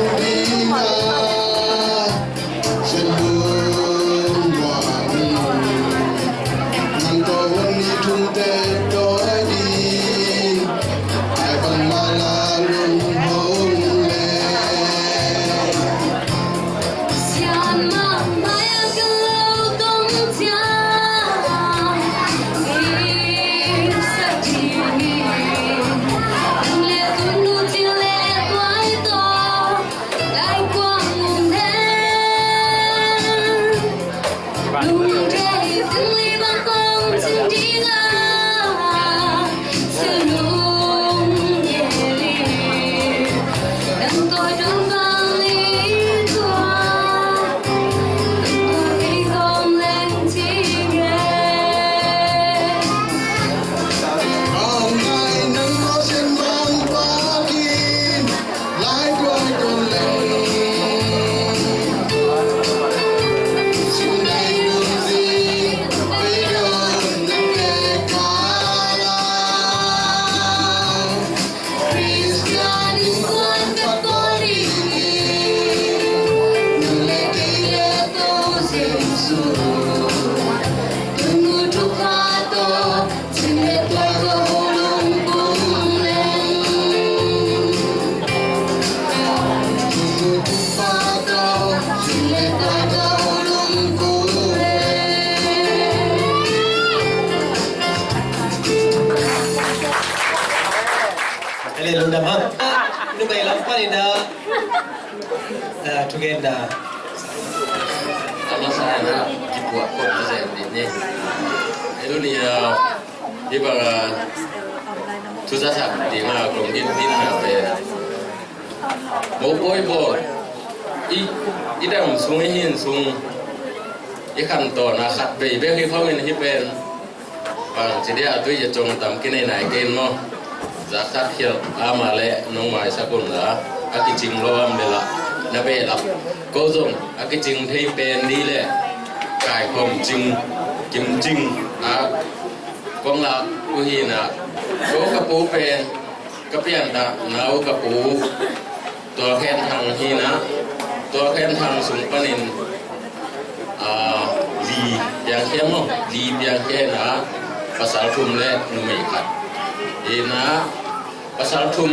Hallelujah, ha. Numei lam panin ah, ah, thugenna. A masa in ah kipuah khop a zen ding hi. Hallelujah. Hih bang a thu za sak ding a kong gim ding na pen, mopawi bawl i, i dam sung, i hin sung, i khantawn a khat vei bek hi khawng in hih pen bang ci dia, tui a cong tam kinei nai kei in maw. Za khat khial ama le nong maisak un la, a kicing lo am le la, na behlap. Ko zong a kicing thei pen ding le, kaikhawm cing, kim cing a kong lak uh hi in ah, ko ka pu pen, ka pianthak nau ka pu, Tual Khen Thang hi in ah, Tual Khen Thang sung panin, ah, li piangkhia maw, li piangkhia in ah, pasal thum le numei khat hi in ah, pasal thum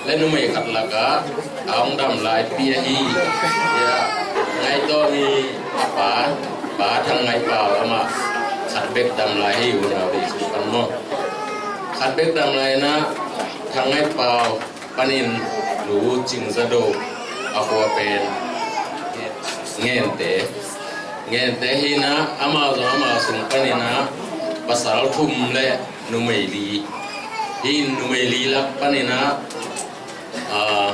le numei khat lakah a hong dam lai pi ahi. Ya, Ngai Tawng i a pa, Pa Thang Ngai Pau, amah khat bek dam lai hi, unau dei sung pan maw. Khat bek dam lai in ah, Thang Ngai Pau Panin Nu Cing Za Do a khua pen Ngente. Ngente hi-in ah amau zong amau sung panin ah pasal thum le numei li hi-in, numei li lak panin ah, ah,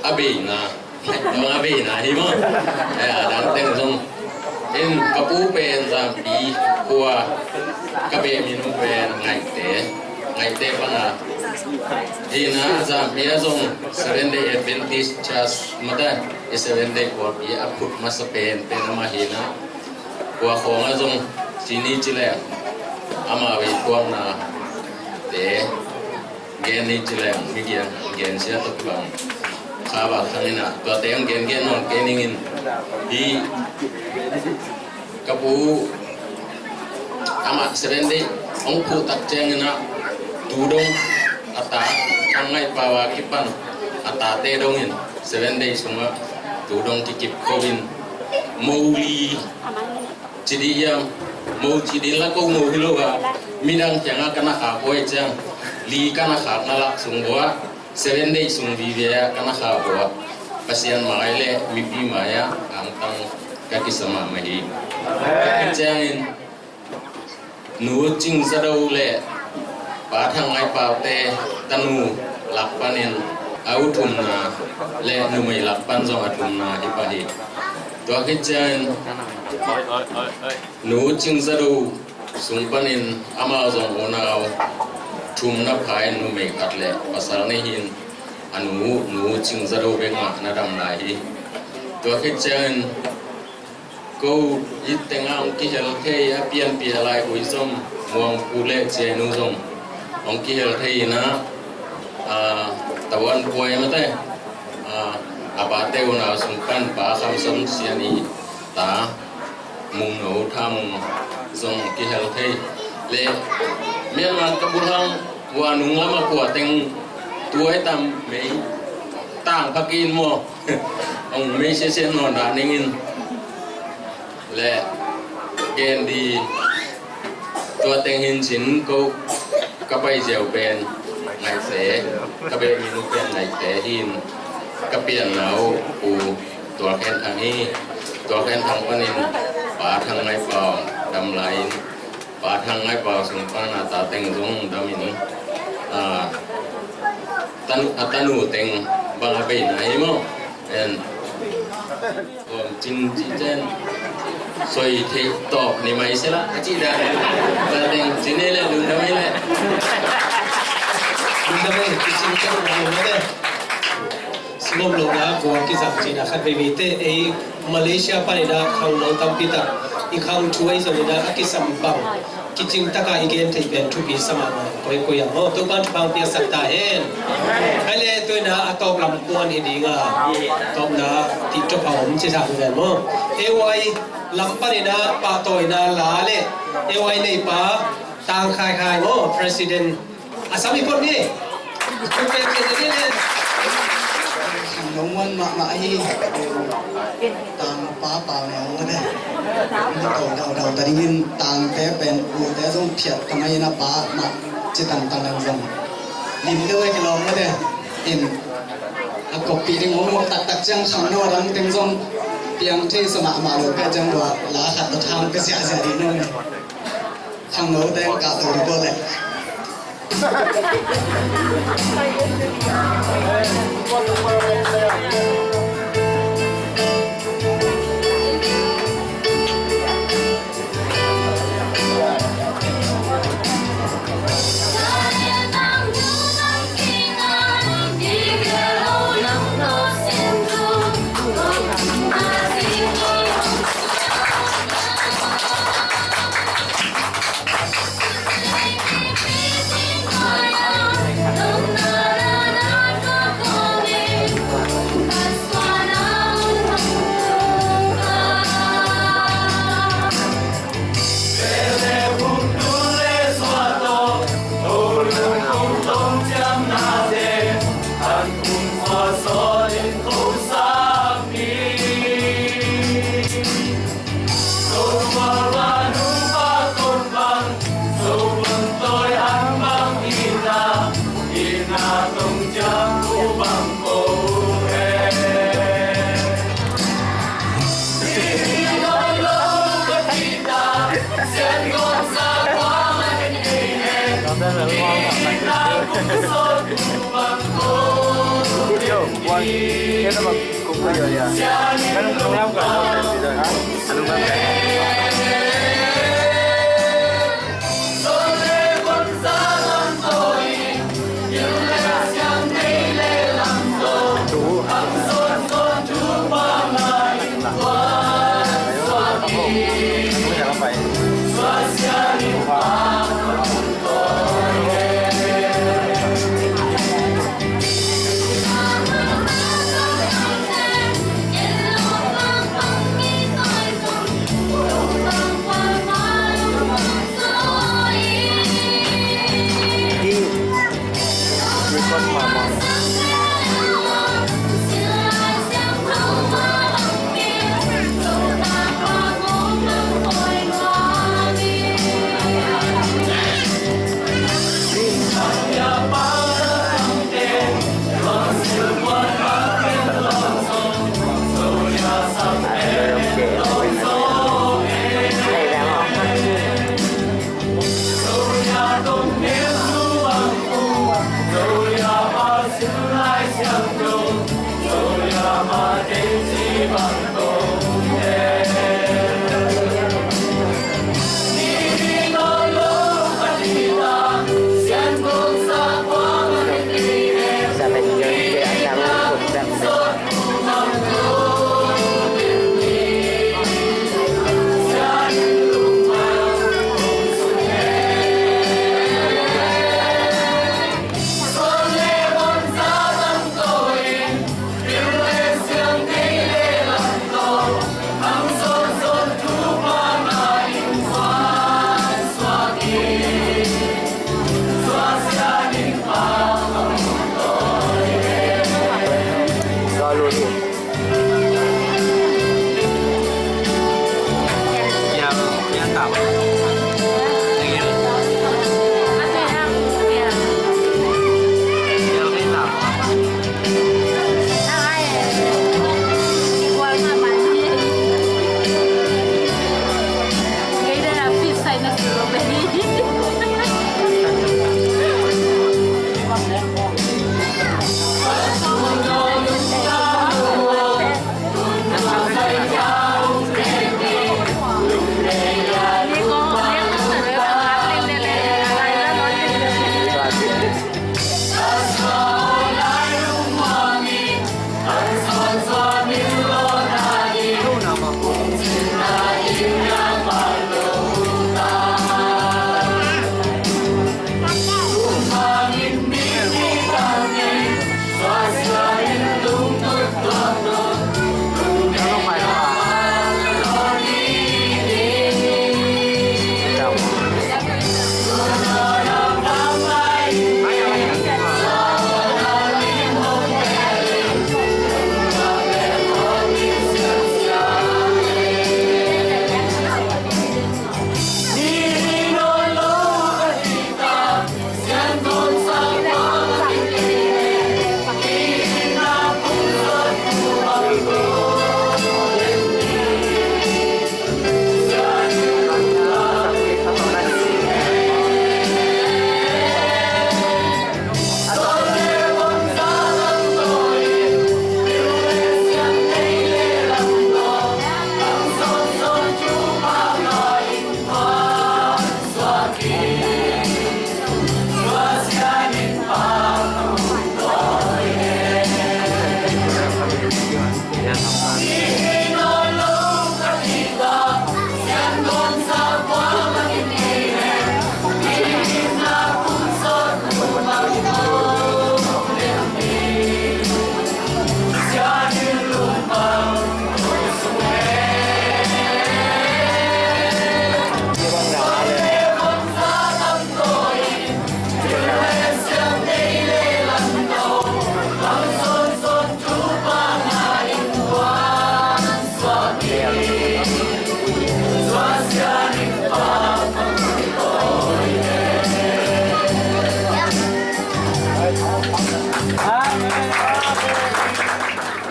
a beina, a beina hi maw? Eh, a dang teng zong. In ka pu pen Zampi khua, ka beh min uh pen Ngaihte, Ngaihte pan a. Hi-in ah Zampi ah zong Seventh Day Adventist Church mate, i Seventh Day pawlpi a phut masa pen pen amah hi-in ah, khua khawng ah zong ci ni ci leng amau i thuaknate gen ni ci leng, mi gen, gen sia tawh kibang kha bak thang in ah, tuate hong gen gen nawn kei ning in. Hi, ka pu amah Seventh Day hong phuh tak ciangin ah, tu dong a ta, Thang Ngaih Pau a kipan a tate dongin Seventh Day sungah tu dong kikip ko in, mo li ci dih hiam, mo ci dih la ko mo hi lo a, midang kiangah ka na khak uh ahih ciang, li ka na khakna lak sung bua, Seventh Day sung vive ah ka na khak bua, Pasian mai le mipi mai ah angtang ka kisa mahmah hi. Ciangin Nu Cing Za Do le Pa Thang Ngaih Pau te tanu lak panin a u thumna le numei lak pan zong a thumna hi pah hi. Tua khit ciangin Nu Cing Za Do sung panin amau zong unau thumna pha in numei khat le pasal nih hi-in, a nu, Nu Cing Za Do bek mah na dam lai hi. Tua khit ciangin ko it tengah hong kihel thei a pianpih a lai koi zong Muang Pu le Cianu zong hong kihel thei in ah, ah, Tawan Puai mate, ah, a pate unau sung pan Pa Kham Sam Sian i ta Mung No Tha Mung zong kihel thei le Myanmar ka bulhang Wa Nung lam a kua teng tuai tam mei tang phakin maw? Hong mei siasia nawn dah ning in. Le gen di tua teng hin cin ko ka pai ziau pen Ngaihte, ka beh min uh pen Ngaihte hi-in, ka pianna uh Pu Tual Khen Thang hi. Tual Khen Thang panin Pa Thang Ngaih Pau dam lai in, Pa Thang Ngaih Pau sung pan a ta teng zong dam in, a, tan, a tanu teng bang a beina hi maw? En. Om cin ci cen. Soi thei tawp ni mai sela a ci dan. Ba deng cin ni le lun dam ni le. Lun dam ni, ci cin ci lun dam ni le. Singom lo na kua kizang cina khat vei vei te ei Malaysia pan ina khangno tampi tak i khang thu ei zong ina a kisam bang kicing taka i gen thei pen thupi sa mahmah koi koi a maw. Topan thupha piaksak ta hen. Ai le tu ina a tawp lam kuan hi ding a, tawpna ti tawp a om ci thak ven maw. A Y lam pan ina pahtawina la le A Y neipa Tang Khai Khai maw, President. A sam i phot ni. Khangno muan mahmah hi. Tang pa pa mel mate. Ni to dau dau ta dingin Tangte pen ute zong phiat ta mai na pa mah ci tangtang lang zong. Lim deuh e kilawm mate. In a koppih ding om taktak ciang khangno a dang teng zong piang thei sa mahmah lo pia ciang tua la khat tua thang pia ziahziah ding om. Khangno teng kah to ding ko leh.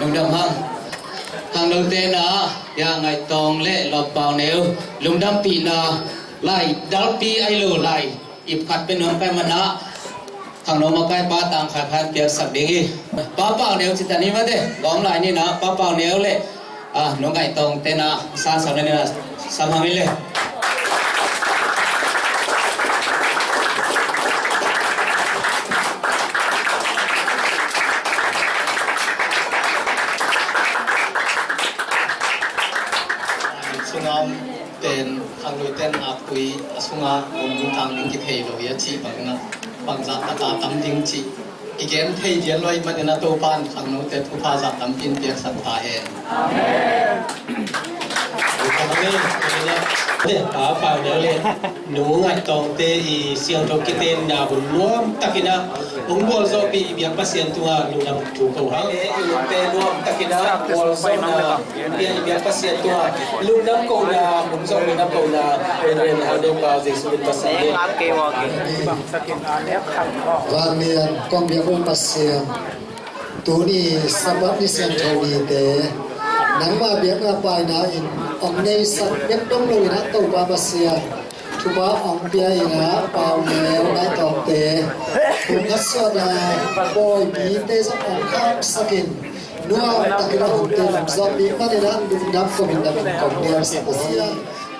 Lungdam hang. Khangnote na, ya ngaih tawng le lawmpaw neu, lungdampihna lai, dalpi ai lo lai. Ip khat pia nuam ka hih manin ah, khangno makaipa tangkhai khat piaksak ding hi. Pa Pau Neu ci ta ni mate, gawm lai ni na, Pa Pau Neu le, ah, Nu Ngaih Tawngte na, sangsak ni na, sam hang in le. Sungam ten, khangluite na pui a sunga om ding tang ding kithei lo hi a cih bangin ah, bangzah taka tam ding cih kigen thei dian lo ahih manin ah, Topa'n khangnote thupha zah tampi in piaksak ta hen. Amen. Pa Pau Neu le Nu Ngaih Tawngte i siangtho kitenna hun nuam takin ah hong gualzawhpih i biak Pasian tungah lungdam thu ko hang. I lungte nuam takin ah gualzawhna pia i biak Pasian tungah lungdam kohna, lungdam kohna, Reverend Hau Dei Pa Jesu in Pasian. Vanglian kong biak hong Pasian, tuni Sabbath ni siangtho nite nangma biakna paina in hong neisak bek dong lo in ah, Topa Pasian, thupha hong pia in ah, Pau Neu, Ngaih Tawngte, thungetsuahna bawi mite zong hong khaksak in, nuam takin ah hong tel zawhpih manin ah lungdam ko in, dam in kong niamsak a sia.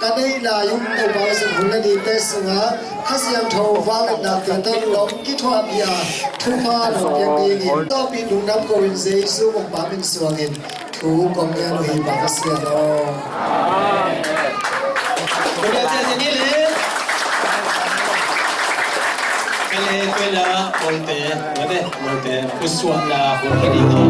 Ka neih lai uh Topa Pasian, hun le nite sungah Kha Siangtho vangliatna tawh lawm kithuahpih a, thupha hong piak dingin tawpih lungdam ko in, Jesu Khrih min suangin thu kong ngen uh hi, Pa Pasian aw. Amen. Ka le koina Bawlte, mate, Bawlte, pusuahna hun ka ding hi.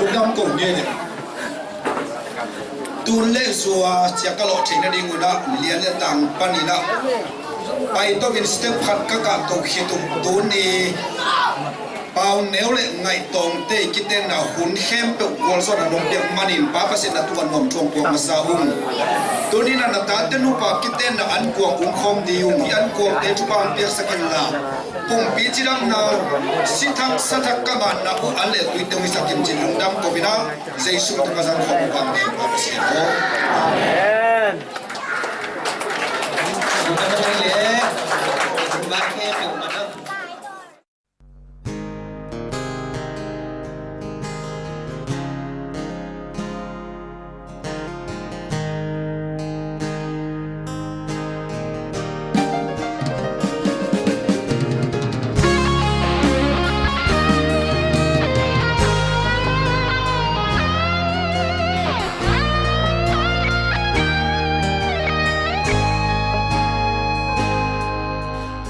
Lungdam kong ngen. Tun le zua ciang ka lawh theih nading un ah, lian le tang panin ah pai to in step khat ka kah to khit uh. Tuni Pau Neu le Ngaih Tawngte kitenna hun khempeuh gualzawhna nong piak manin Pa Pasian na tungah nuam thu puak masa ung. Tuni na na tate nupa kitenna ankuang um khawm ding ung. Hih ankuangte thupha hong piaksak inla, pumpi cidamna, sithak sathak ka ngahna uh an le tuite hong hisak in ci-in lungdam ko in ah, Jesu tungah zang khawm uh bang ding Pa Pasian aw. Amen.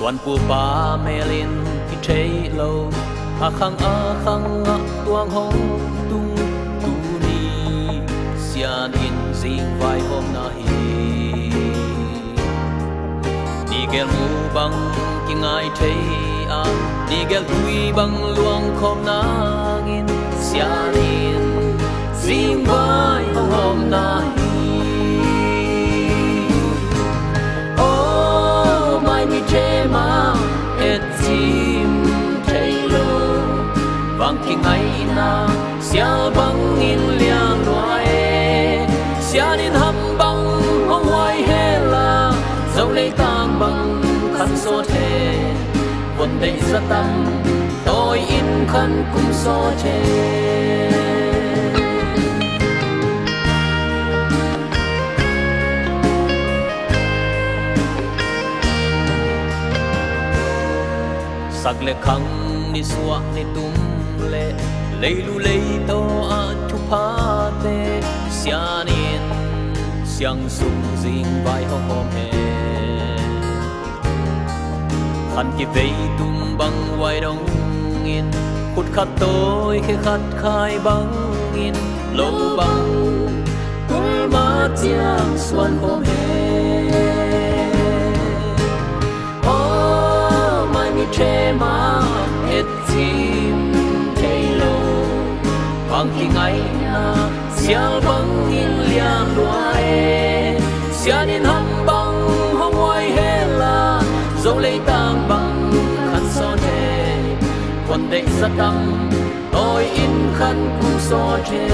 Tuanpulpa melin i theih lo, a khang a khang ah tuang hong tung tuni, Sian in zing vaihawmna hi. Nigel mu bang kingai thei a, nigel tui bang luang khawm nangin, Sian in zing vai hong hawmna hi. Oh, mai mi thema et zim thei lo, vang kingaina sial bangin lian lua e. Sian in ham bang hong huai hela, zo leitang bang khan sawt he, von deih zatam tawi in khan kum sawt he. Ak le khang, nisuah nitum le leilu leitaw ah thuphate sianin siangsuk zing vai hawmhawm hen. Khan kivei tum bang huai dongin, khut khat tawi khe khat khai bangin, lo bang kulma ciang suan khawm hen. Aw, mai mi thema et cim thei lo, bang kingaihna sial bangin lian lua e. Sianin ham bang hong huai hela, zo leitang bang khan sawt e. Khuan deih zatam tawi in khan kum sawt e.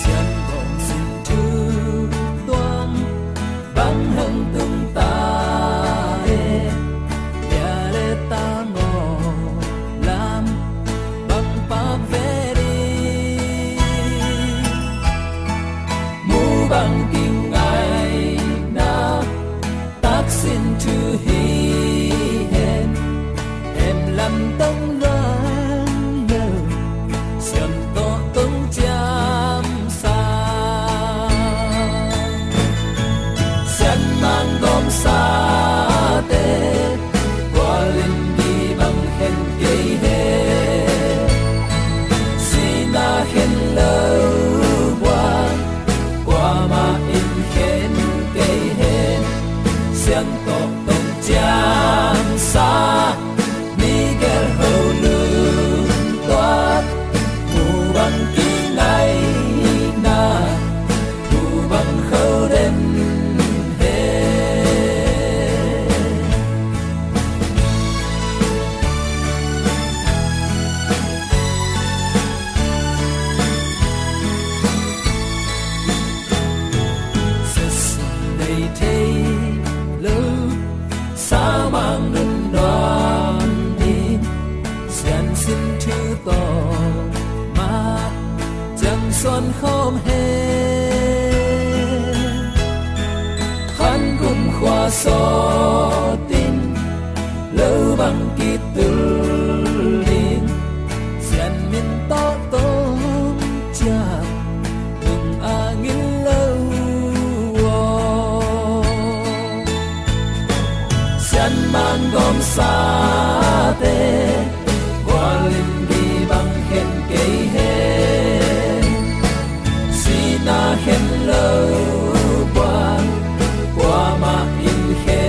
Sian kong sin thu tuang bang hong tung ta e, bia le ta maw lam bang pak ve ding. Mu bang kingaihna taksin thu hi hen, hem lam tong luan lo, siam tawh tong ciam sa. Sian mang gawm sate, kua lim gi bang khen kei he, sihna khen lo buan, kuamah in khen kei he, sian tawh tong ciam sa. Miguel ho lum tuat, mu bang kingaihna, mu bang kho den he. Sesum dei thei lo, samang nun duan in, sian sin thu tawh mah ciang suan khawm hen. Khan kum khua sawt in, lo bang kitul in, sian min tawh tong ciang tung a ngil lo aw. Sian mang gawm sate, kua lim gi bang khen kei he, sihna khen lo buan, kuamah in khen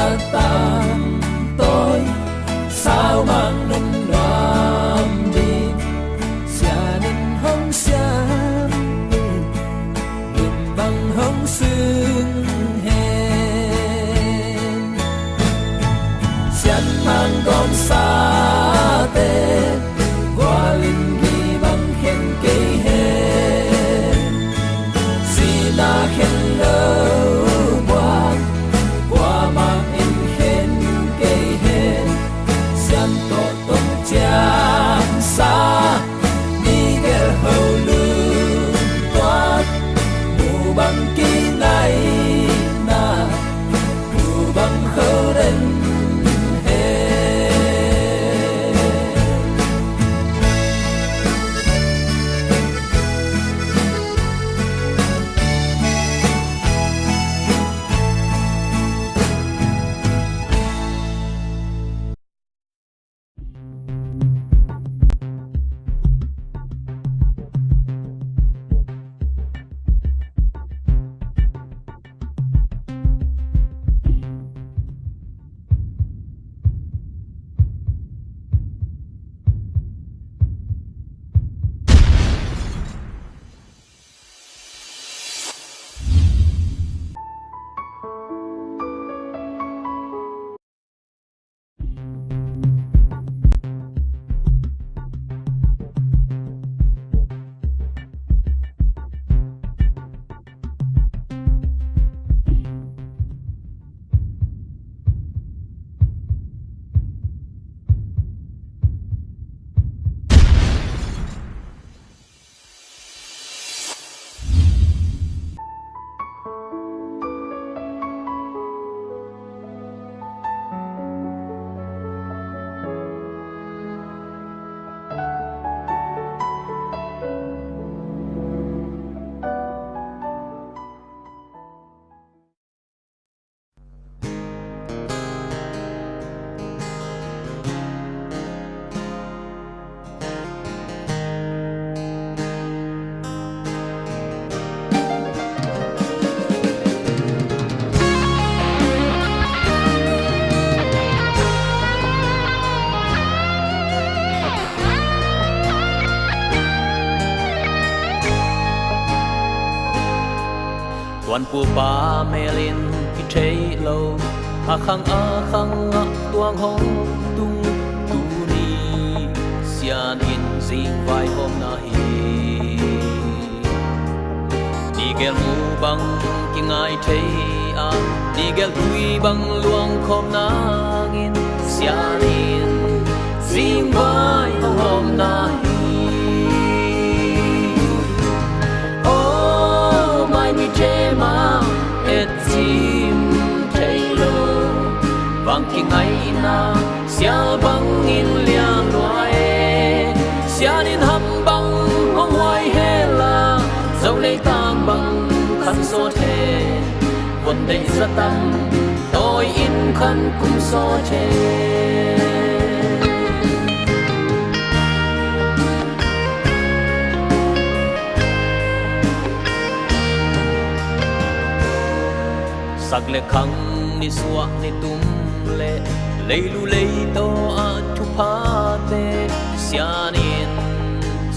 Tangtawi sau mang nunnuam ding, sian in hong siam in, nun bang hong sung hen. Sian mang gawmsate gualin gih bang khen kei hen. Sihna khen lo buang kuamah in khen kei hen. Sian tawh tong ciangsa, ni gel ho lum tuat, mu bang kingaihna, mu bang ho den hen. Tuanpulpa melin i theih lo, a khang a khang ah tuang hong tung tuni, sian in zingvai hawmna hi. Ni gel mu bang kingai thei a, ni gel tui bang luang khawm nangin, sian in zingvai hong hawmna hi. Oh, mai mi thema et cim thei lo, vang kingaihna sial bangin lian lua e. Sian in ham bang hong huai hela, zo leitang bang khan sawt he. Von deih zatam, tawi in khan kum sawt he. Sak le khang, nisuah nitum le leilu leitaw a thuphate, sian in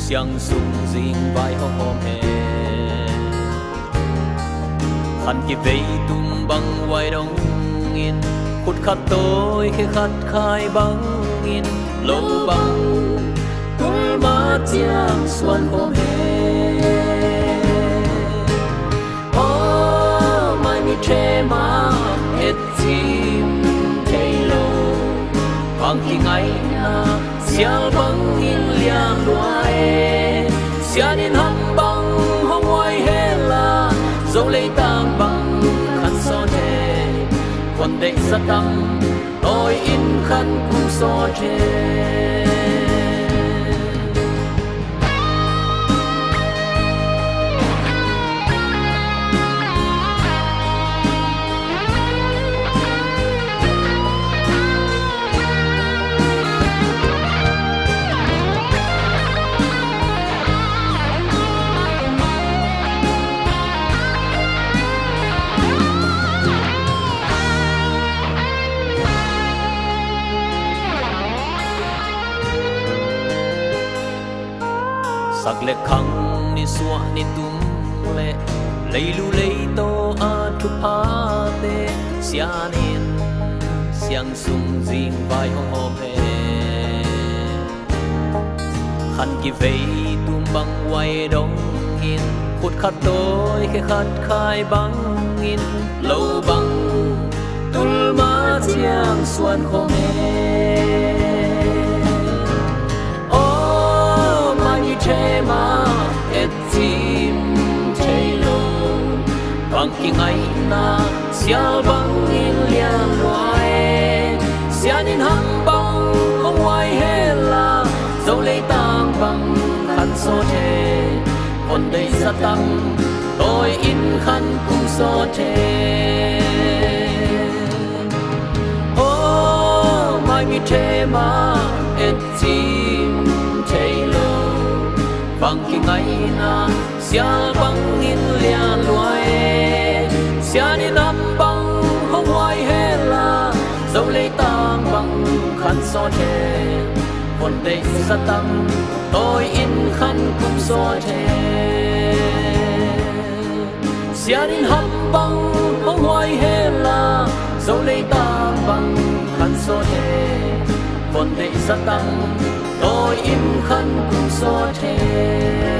siang sung zingvai hawm hawm he. Khan kivei tum bang huai dongin, khut khat tawi khe khat khai bangin, lo bang tul ma ciang suan khawm he. Oh, mai mi thema et cim thei lo, vang kingaihna sial bangin lian lua e. Sian in ham bang hong huai hela, zo leitang bang khan sawt he. Von deih zatam, tawi in khan kum sawt he. Sak le khang, nisuah nitum le leilu leitaw a thuphate, sianin siang sung zingvai hong hawm hen. Khan kivei tum bang huai dongin, khut khat tawi khe khat khai bangin, lo bang tul ma ciang suan khawm hen. Aw, mai mi thema et cim thei lo, bang kingaihna sial bangin lian lua e. Sianin ham bang hong huai hela, Zo leitang bang khan sawt hen. Von deih zatang tawi in khan kum sawt hen. Aw, mai mi thema et cim thei lo, bang kingaihna sial bangin lian lua e. Sianin ham bang hong huai hela, Zo leitang bang khan sawt hen. Von deih zatang tawi in khan kum sawt hen. Sianin ham bang hong huai hela, Zo leitang bang khan sawt hen. Von deih zatang tawi in khan kum sawt hen.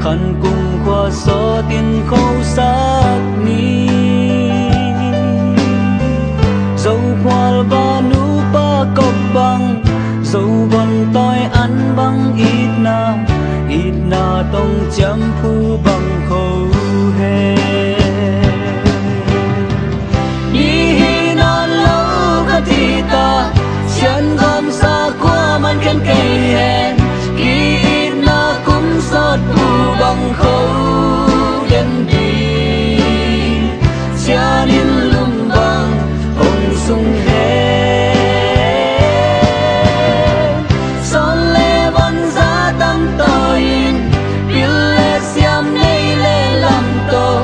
An kumkhua sawtin khosak ni. Zokhual banu pakop bang, zovon tawi an bang itna, itna tong ciamphu bang kho he. Nihin nawn lo ka tita, sian gawmsa kua man khen kei hen. Ki-itna kum sawt pu bang kho den ding, sianin lum bang hong sung hen. Sawn le von za tam tawi in, pil le siam nei le lam tawh,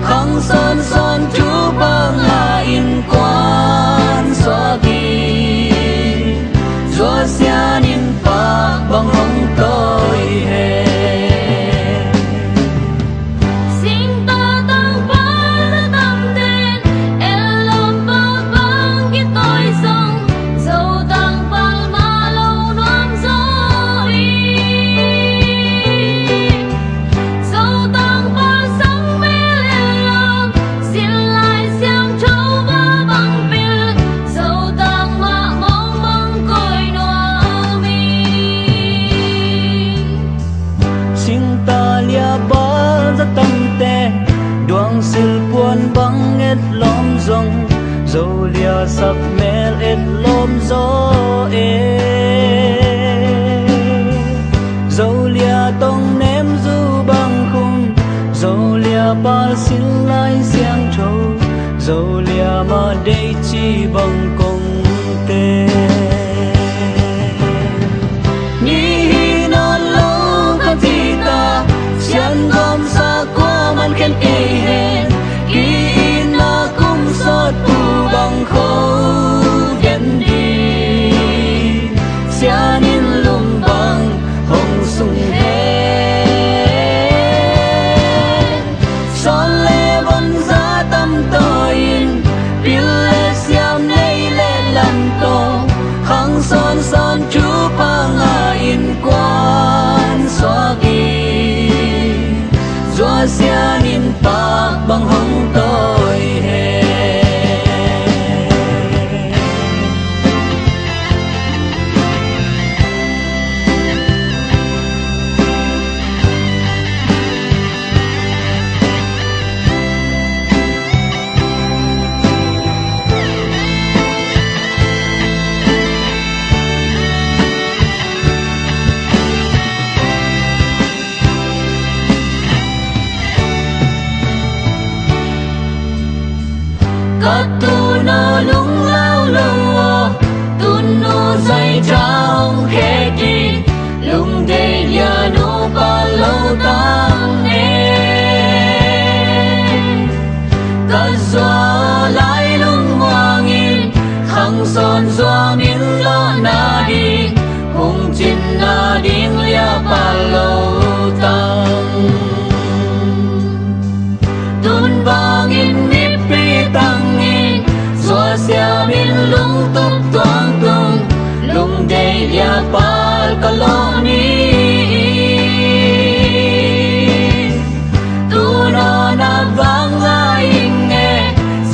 khang sawnsawn thupha ngah in kuan suak in, Zuasian in pak bang hong tawi hen. Singtang tangpal na tamten, ellawm pak bang kitawi zong, Zotang pal mah lo nuam zaw hi. Zotang pal sang mel ellawm, Sinlai Siangtho va bang pil, Zotang mah mawng bang kawi nuam hi. Singtalia pal za tamte, duang silpuan bang et lawm zong, Zolia sak mel et lawm zaw e. Zolia tong nem zu bang khum, Zolia pal Sinlai Siangtho, Zolia mah dei ci bang kong te. Nihin nawn lo ka tita, sian gawmsa kua man khen kei hen. Ki-itna kum sawt pu bang kho den ding, sianin lum bang hong sung hen. Sawn le von za tam tawi in, pil le siam nei le lam tawh, khang sawnsawn thupha ngah in kuan suak in, Zuasian in pak bang hong tawi hen. Ka tuuno lunglau lo aw, tuuno Zaitha hong khek in, lungdei lianu pal lo tang e. Ka zua lai lungmuang in, khang sawn zua min lawhna ding, hong cinna ding lia pal lo tang. Tun vangin mipi tangin, Zuasian in lungtup tuangtung, lungdei lia pal ka lawh ni. Tuuno na vang lai ing e,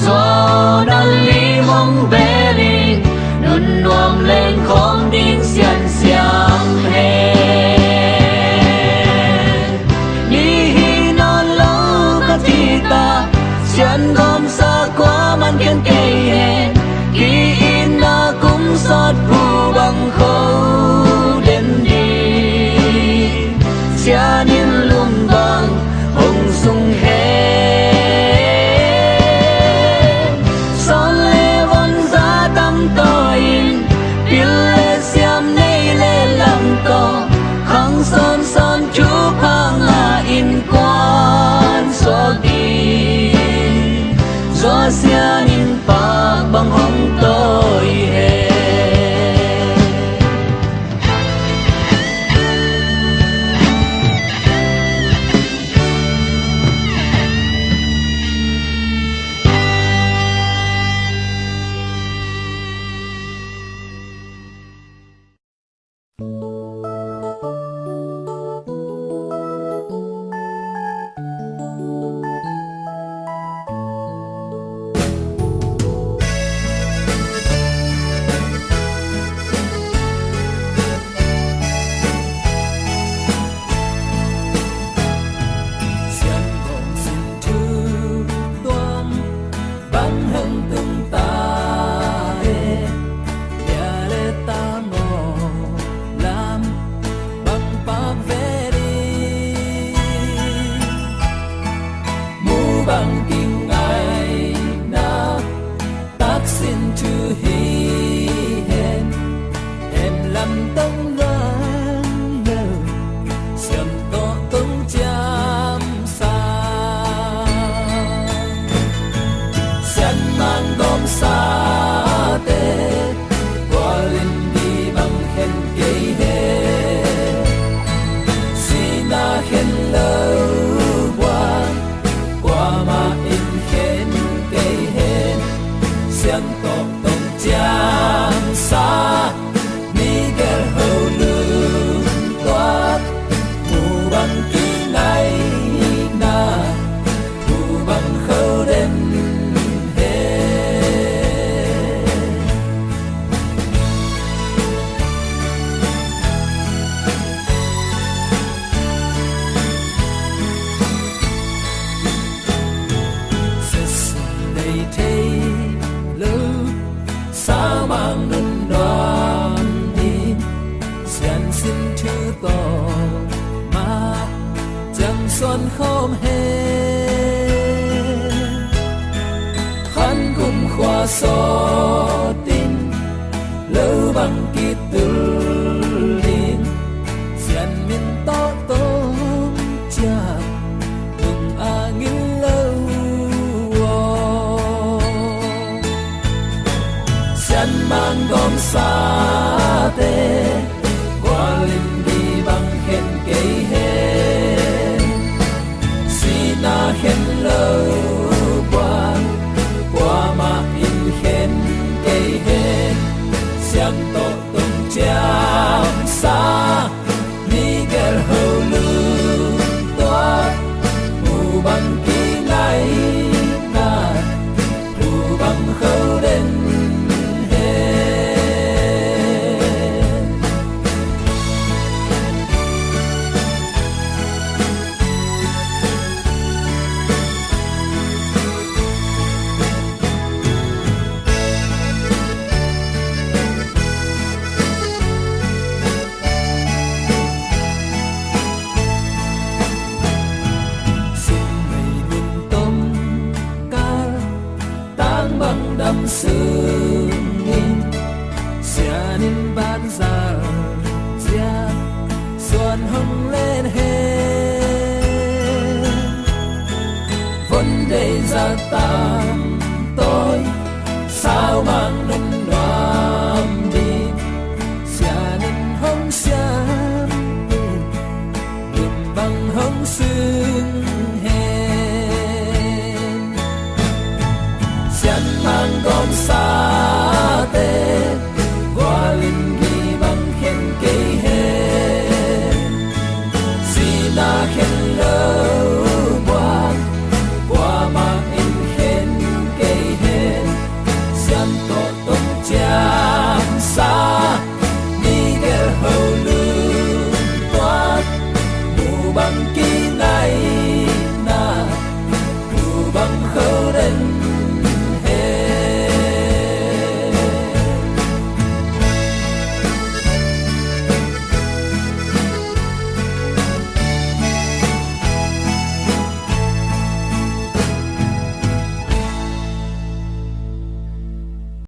Zuaw na lim hong bel in, nun nuam leng khawm ding siansiam hen. Nihin nawn lo ka tita, sian gawmsa kua man khen kei hen. Ki-itna kum sawt pu bang kho den ding, sianin lum bang hong sung hen. Sawn le von za tam tawi in, pil le siam nei le lam tawh, khang sawnsawn thupha ngah in kuan suak ding, Zuasian in pak bang hong tawi hen. lo buang, kuamah in khen kei hen. Siangtawh tong ciamsa, Miguel ho lungtuak, mu bang kingaihna, mu bang kho den hen. Sesin nei thei lo, saumang nun nuam ding, siansin thu tawh mah ciang suan khawm hen. Khan kum khua sawt in, lo bang kitul in, sian min tawh tong ciat tung a ngil lo aw. Sian Mang gawm sate, gualin mi bang khen kei hen. Sihna khen lo buang, kuamah in khen kei hen. Siangtawh tong ciamsa, Miguel ho lungtuak, mu bang kingaihna, mu bang kho den hen. Sum mei mun tom kal, tang bang dam sung in, sian in ban zal ciat suan hong len hen. Von dei za tam tawi, saumang nun nuam ding, sian in hong siam in, lim bang hong sung hen. Sian Mang gawm sate, gualin mi bang khen kei hen. Sihna khen lo